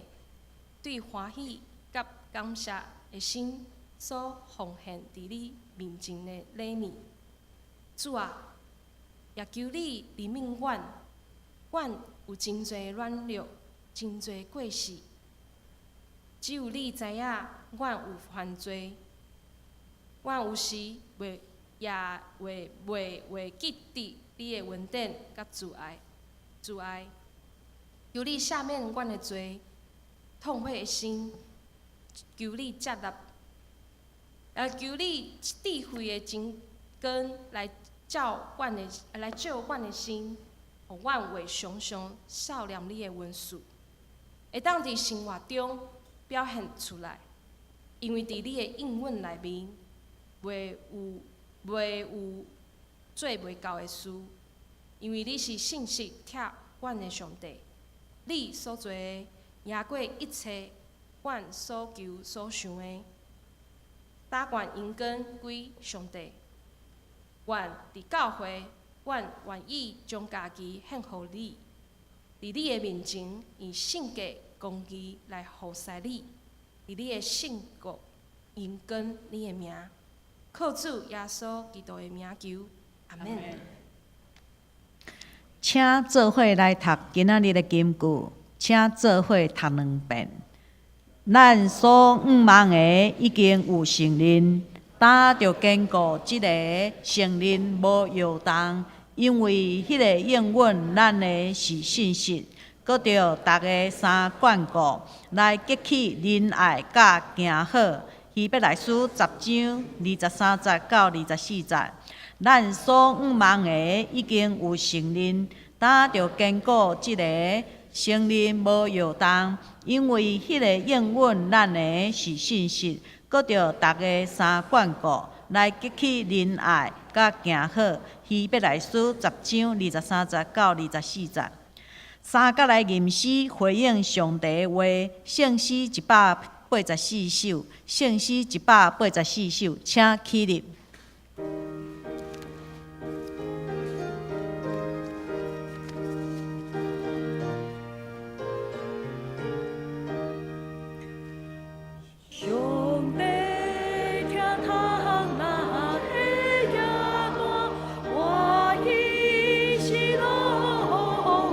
對歡喜佮感謝的心所奉獻佇你面前的禮物。主啊，也求你憐憫阮，阮有真濟軟弱，真濟過失。只有你知影，阮有犯罪，阮有時袂也會袂會記得你的恩典佮慈愛，慈愛。求你赦免阮的罪，痛悔的心，求你接納，求你智慧的真光來照阮的，來照阮的心，予阮會常常數念你的恩賜，會當佇生活中表現出來。因為佇你的應允內面，袂有做袂到的事，因為你是信實疼阮的上帝，你所做的贏過一切阮所求所想的。打願榮光歸上帝。願佇教會，阮願意將家己獻予你，佇你的面前，以性格公義來服侍你，佇你的聖國榮光你的名，靠主耶穌基督的名求，阿們。請做伙來讀今仔日的金句，請做伙讀兩遍。咱所向望的已經有承認，焦著堅固這个承認無搖動，因為彼个應允咱的是信實。閣著逐个三勸告，來激起仁愛佮行好。希伯來書10章23節到24節，咱所向望的已經有承認，焦著堅固這个承認無搖動，因為彼個應允咱的是信實。閣著逐个三勸告，來激起仁愛佮行好。希伯來書10章23節到24節。三角來吟詩回應上帝的話，聖詩184首，聖詩184首，請起立。上帝聽通那的耶單，我伊是樂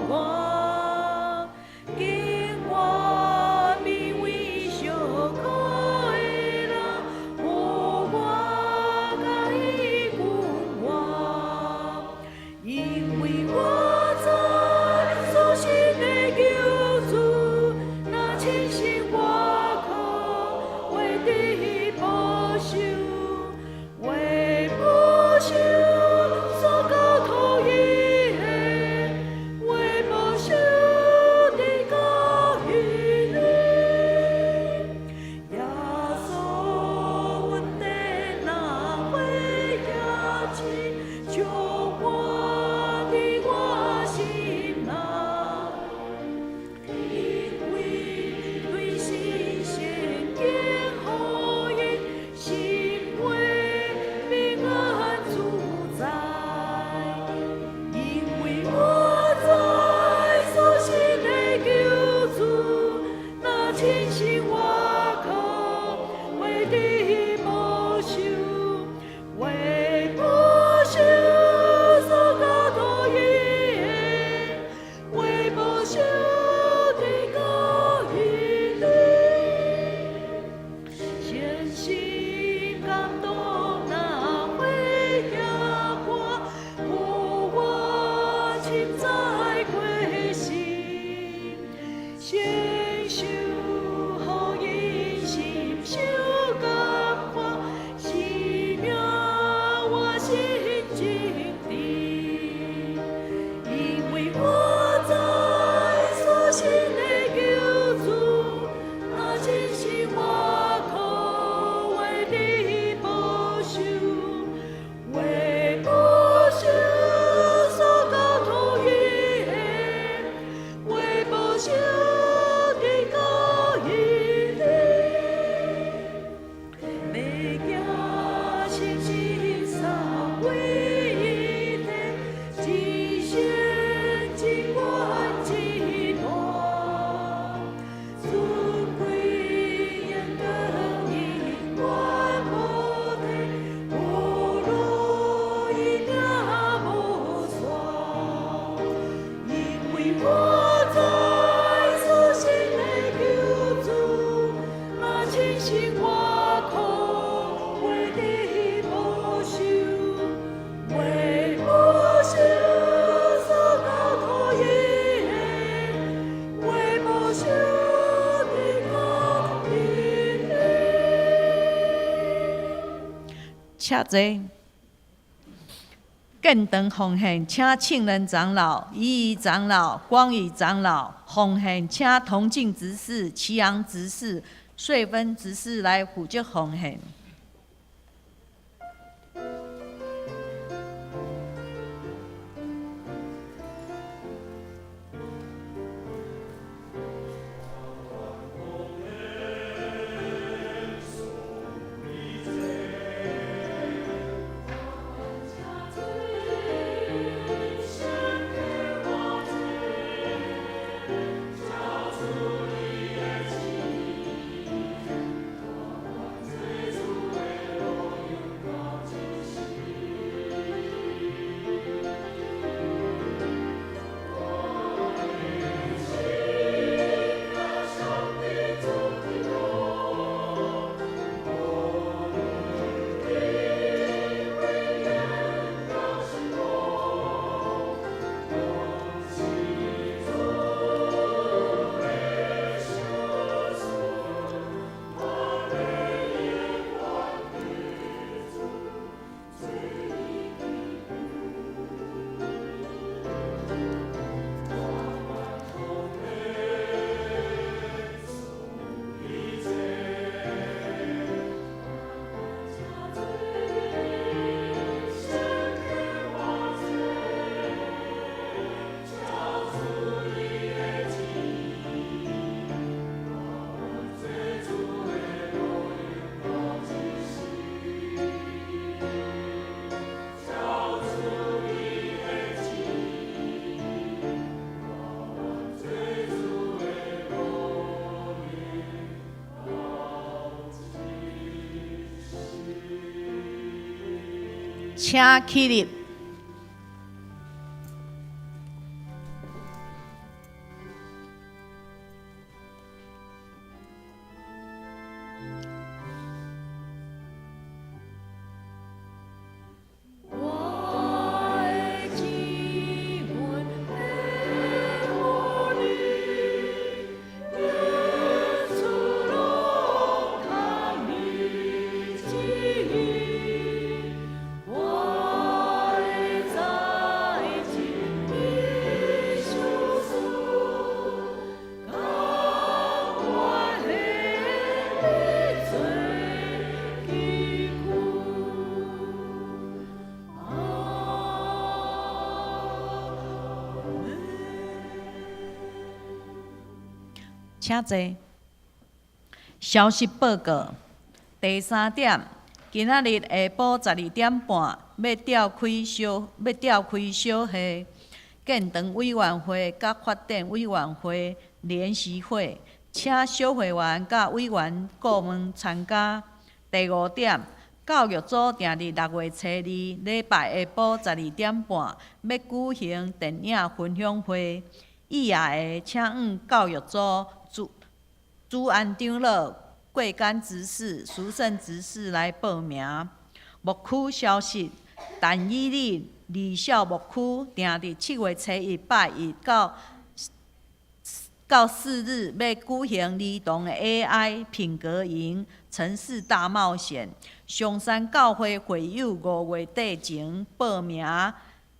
園，敬我勉為小可的人，予我共伊君王，因為我知所信的救主，若親身我靠，為得保守，為保守所交託伊的，為保守直到永遠。耶穌恩典若火也親，充滿佇我心內。因為對神聖經福音，心會平安自在。因為我知所信的救主，若親身我靠，為得保守，為保守所交託伊的，為保守直到永遠。誠心感動那火也看，予我深知過失。請坐。建堂奉獻，請慶仁長老、怡怡長老、光宇長老奉獻，請同進執事、祁陽執事、穗芬執事來負責奉獻。請起立。請坐。消息報告，第三點，今仔日下晡12點半欲召開小欲召開小會，建堂委員會佮發展委員會聯席會，請小會員佮委員顧問參加。第五點，教育組定佇6月初二禮拜下晡12點半欲舉行電影分享會，意願的請往教育組朱朱安長老、桂甘執事、淑勝執事來報名。牧區消息，但以理二小牧區定佇7月初一拜一到到4日，欲舉行兒童的 AI 品格營城市大冒險。松山教會會友5月底前報名，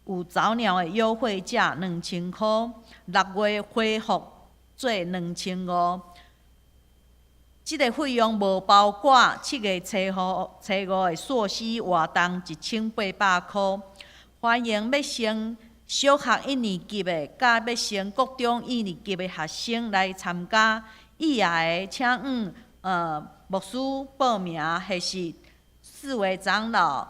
有早鳥的優惠價2000箍，6月恢復做2500。這个費用無包括7月初五、初五的溯溪活動1800箍。歡迎欲升小學一年級的，佮欲升國中一年級的學生來參加。意願的，請往牧師報名，或是四位長老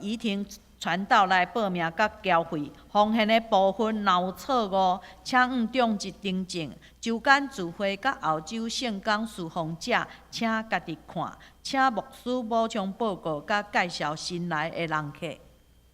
怡婷傳道來報名佮交費。奉獻的部分若有錯誤，請往長執訂正。周間聚會佮後週聖工事奉者，請家己看。請牧師補充報告佮介紹新來的人客。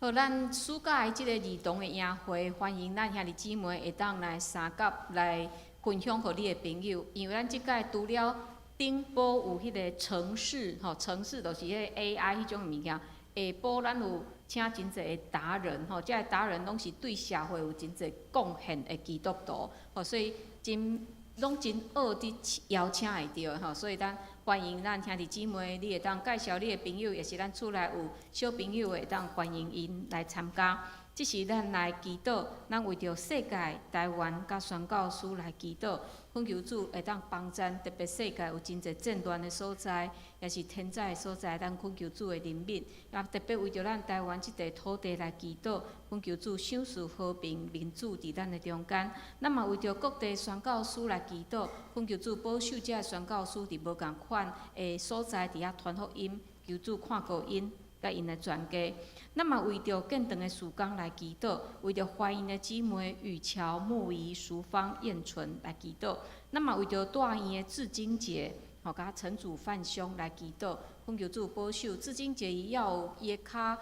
好，咱暑假的這个兒童的營會，歡迎咱兄弟姊妹會當來相佮來分享予你的朋友。因為咱這屆除了頂晡有彼个程式，吼，程式就是彼个 AI 彼種物件。下晡咱有請真濟的達人，吼，這个達人攏是對社會有真濟貢獻的基督徒，吼，所以真攏真僫佇邀請會著吼，所以咱歡迎咱兄弟姊妹，你會當介紹你的朋友，也是咱厝內有小朋友會當歡迎𪜶來參加。這時咱來祈禱，咱為著世界、台灣佮宣教師來祈禱，懇求主會當幫贊，特別世界有真濟戰亂的所在，也是天災的所在，咱懇求主的憐憫，也特別為著咱台灣這塊土地來祈禱，懇求主賞賜和平民主佇咱的中間。咱嘛為著各地宣教師來祈禱，懇求主保守這个宣教師佇無仝款的所在佇遐傳福音，求主看顧𪜶。佮𪜶的全家，咱嘛為著建堂的事工來祈禱，為著懷孕的姊妹雨喬、木儀、淑芳、燕純來祈禱。咱嘛為著大院的志晶姐，吼，佮陳主范兄來祈禱，懇求主保守志晶姐伊猶有伊的跤，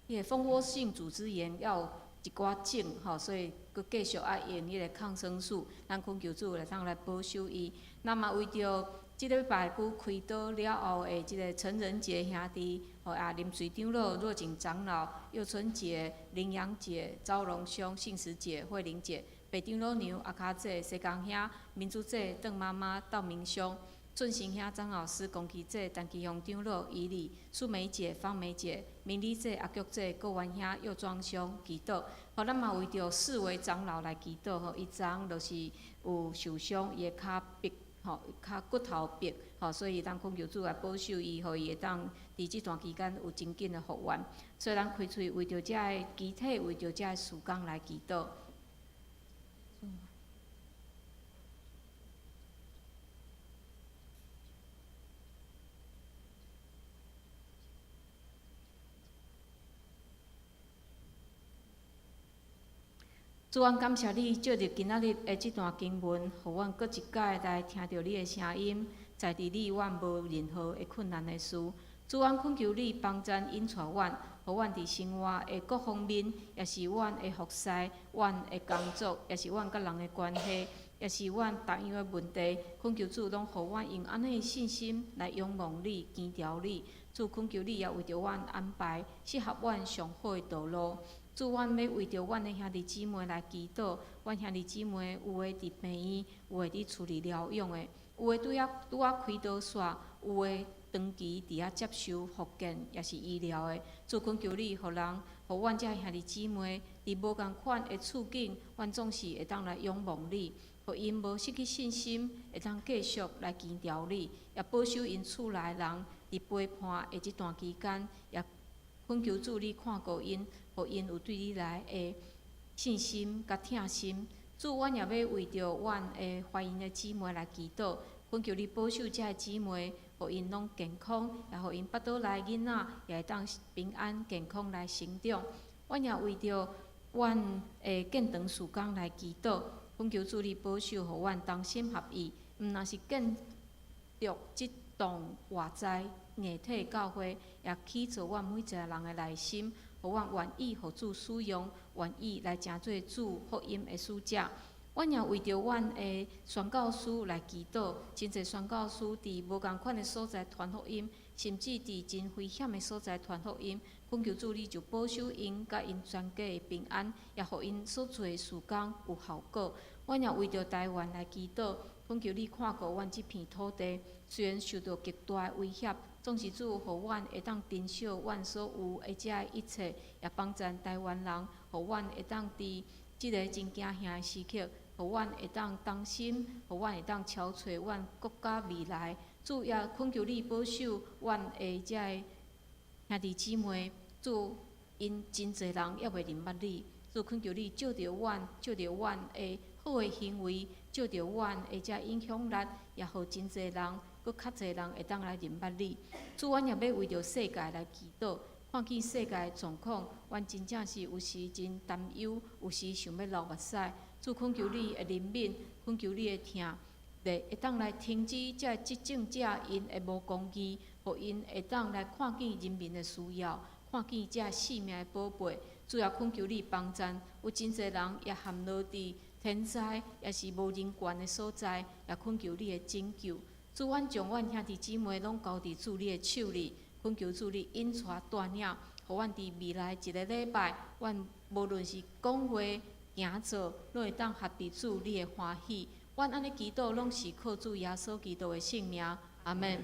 彼个蜂窩性組織炎猶有一寡腫，吼，所以閣繼續愛用彼個抗生素。咱懇求主來當來保守伊。咱嘛為著這禮拜久開刀了後的這个陳仁杰兄弟，吼啊林水長老、若景長老、佑春姐、林陽姐、昭榮兄、信實姐、慧玲姐、白長老娘、阿卡姐、西江兄、民主姐、鄧媽媽、道明兄、俊成兄、張老師、龚奇姐、陳其雄長老、伊麗、素梅姐、方梅姐、明麗姐、阿菊姐、郭元兄、佑莊兄祈禱。吼，咱嘛為著四位長老來祈禱，吼，伊昨昏就是有受傷，伊的跤蹠。吼，跤骨頭蹠，吼，所以咱懇求主來保守伊，予伊會當佇這段期間有真緊的復原。所以咱開喙為著遮个肢體，為著遮个事工來祈禱。主，阮感謝你，借著今仔日的這段經文，予阮閣一擺來聽著你的聲音，在佇你阮無任何的困難的事。主，阮懇求你幫贊引帶阮，予阮佇生活的各方面，也是阮的服侍、阮的工作，也是阮佮人的關係，也是阮逐樣的問題，懇求主攏予阮用按呢的信心來仰望你、堅牢你。主，懇求你也為著阮安排適合阮上好的道路。主，阮欲為著阮的兄弟姊妹來祈禱。阮兄弟姊妹有的佇病院，有的佇厝裡療養的，有的拄仔拄仔開刀煞，有的長期佇遐接受復健，也是醫療的。主，懇求你，予人，予阮遮兄弟姊妹佇無仝款的處境，阮總是會當來仰望你，予𪜶無失去信心，會當繼續來堅牢你，也保守𪜶厝內人佇陪伴的這段期間，也懇求主你看顧𪜶，予𪜶有對你來的信心佮疼心。主，阮也欲為著阮的懷孕的姊妹來祈禱，懇求你保守遮个姊妹，予𪜶攏健康，也予𪜶腹肚內囡仔也會當平安健康來成長。阮也為著阮的建堂事工來祈禱，懇求主你保守，予阮同心合意，毋但是建築這棟外在硬體教會，也起造阮每一个人的內心，予阮願意予主使用，願意來成做主福音的使者。阮也為著阮的宣教師來祈禱，真濟宣教師佇無仝款的所在傳福音，甚至佇真危險的所在傳福音。懇求主，你就保守𪜶佮𪜶全家的平安，也予𪜶所做的事工有效果。阮也為著台灣來祈禱，懇求你看顧阮這片土地，雖然受著極大的威脅，總是主予阮會當珍惜阮所有的這一切，也幫贊台灣人，予阮會當佇這个真驚嚇的時刻，予阮會當同心，予阮會當敲揣阮國家未來。主也懇求你保守阮的這个兄弟姊妹，主𪜶真濟人猶未認捌你，主懇求你借著阮，借著阮的好的行為，借著阮的這影響力，也予真濟人，閣較濟人會當來認捌你。主，阮也欲為著世界來祈禱，看見世界的狀況，阮真正是有時真擔憂，有時想欲流目屎。主，懇求你的憐憫，懇求你的疼，會當來停止這個執政者𪜶的無公義，予𪜶會當來看見人民的需要，看見這性命的寶貝。主也懇求你幫贊，有真濟人也陷落佇天災，也是無人權的所在，也懇求你的拯救。主，阮將阮兄弟姊妹攏交佇主你的手裡，懇求主你引帶帶領，予阮佇未來一个禮拜，阮無論是講話、行做，攏會當合佇主你的歡喜。阮按呢祈禱，攏是靠主耶穌基督的聖名。阿門。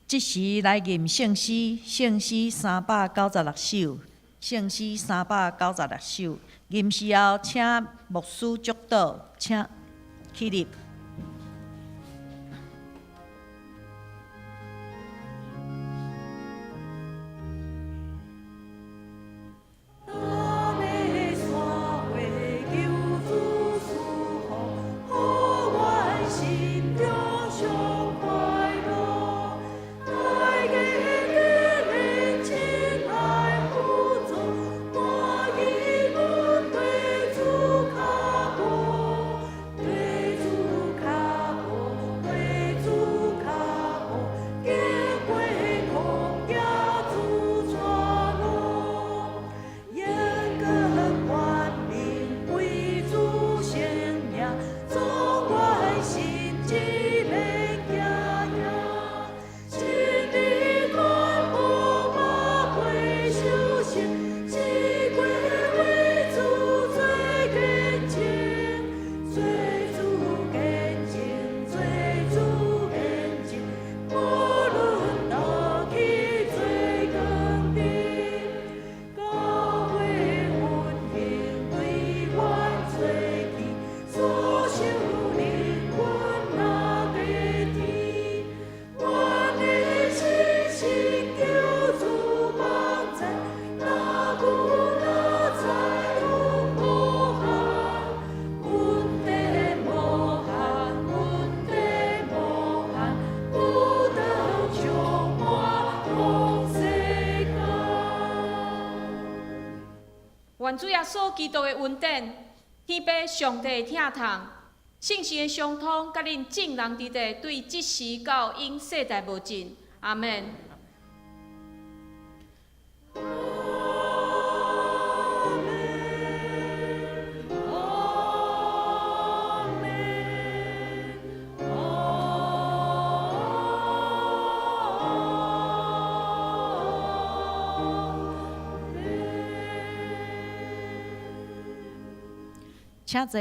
這時來吟聖詩，聖詩396首，聖詩396首。吟詩後，請牧師祝禱，請起立。願主耶穌基督的恩典，天父上帝的疼痛，聖神的相通，佮恁眾人佇佇，對這時到永世代無盡。阿門。請坐。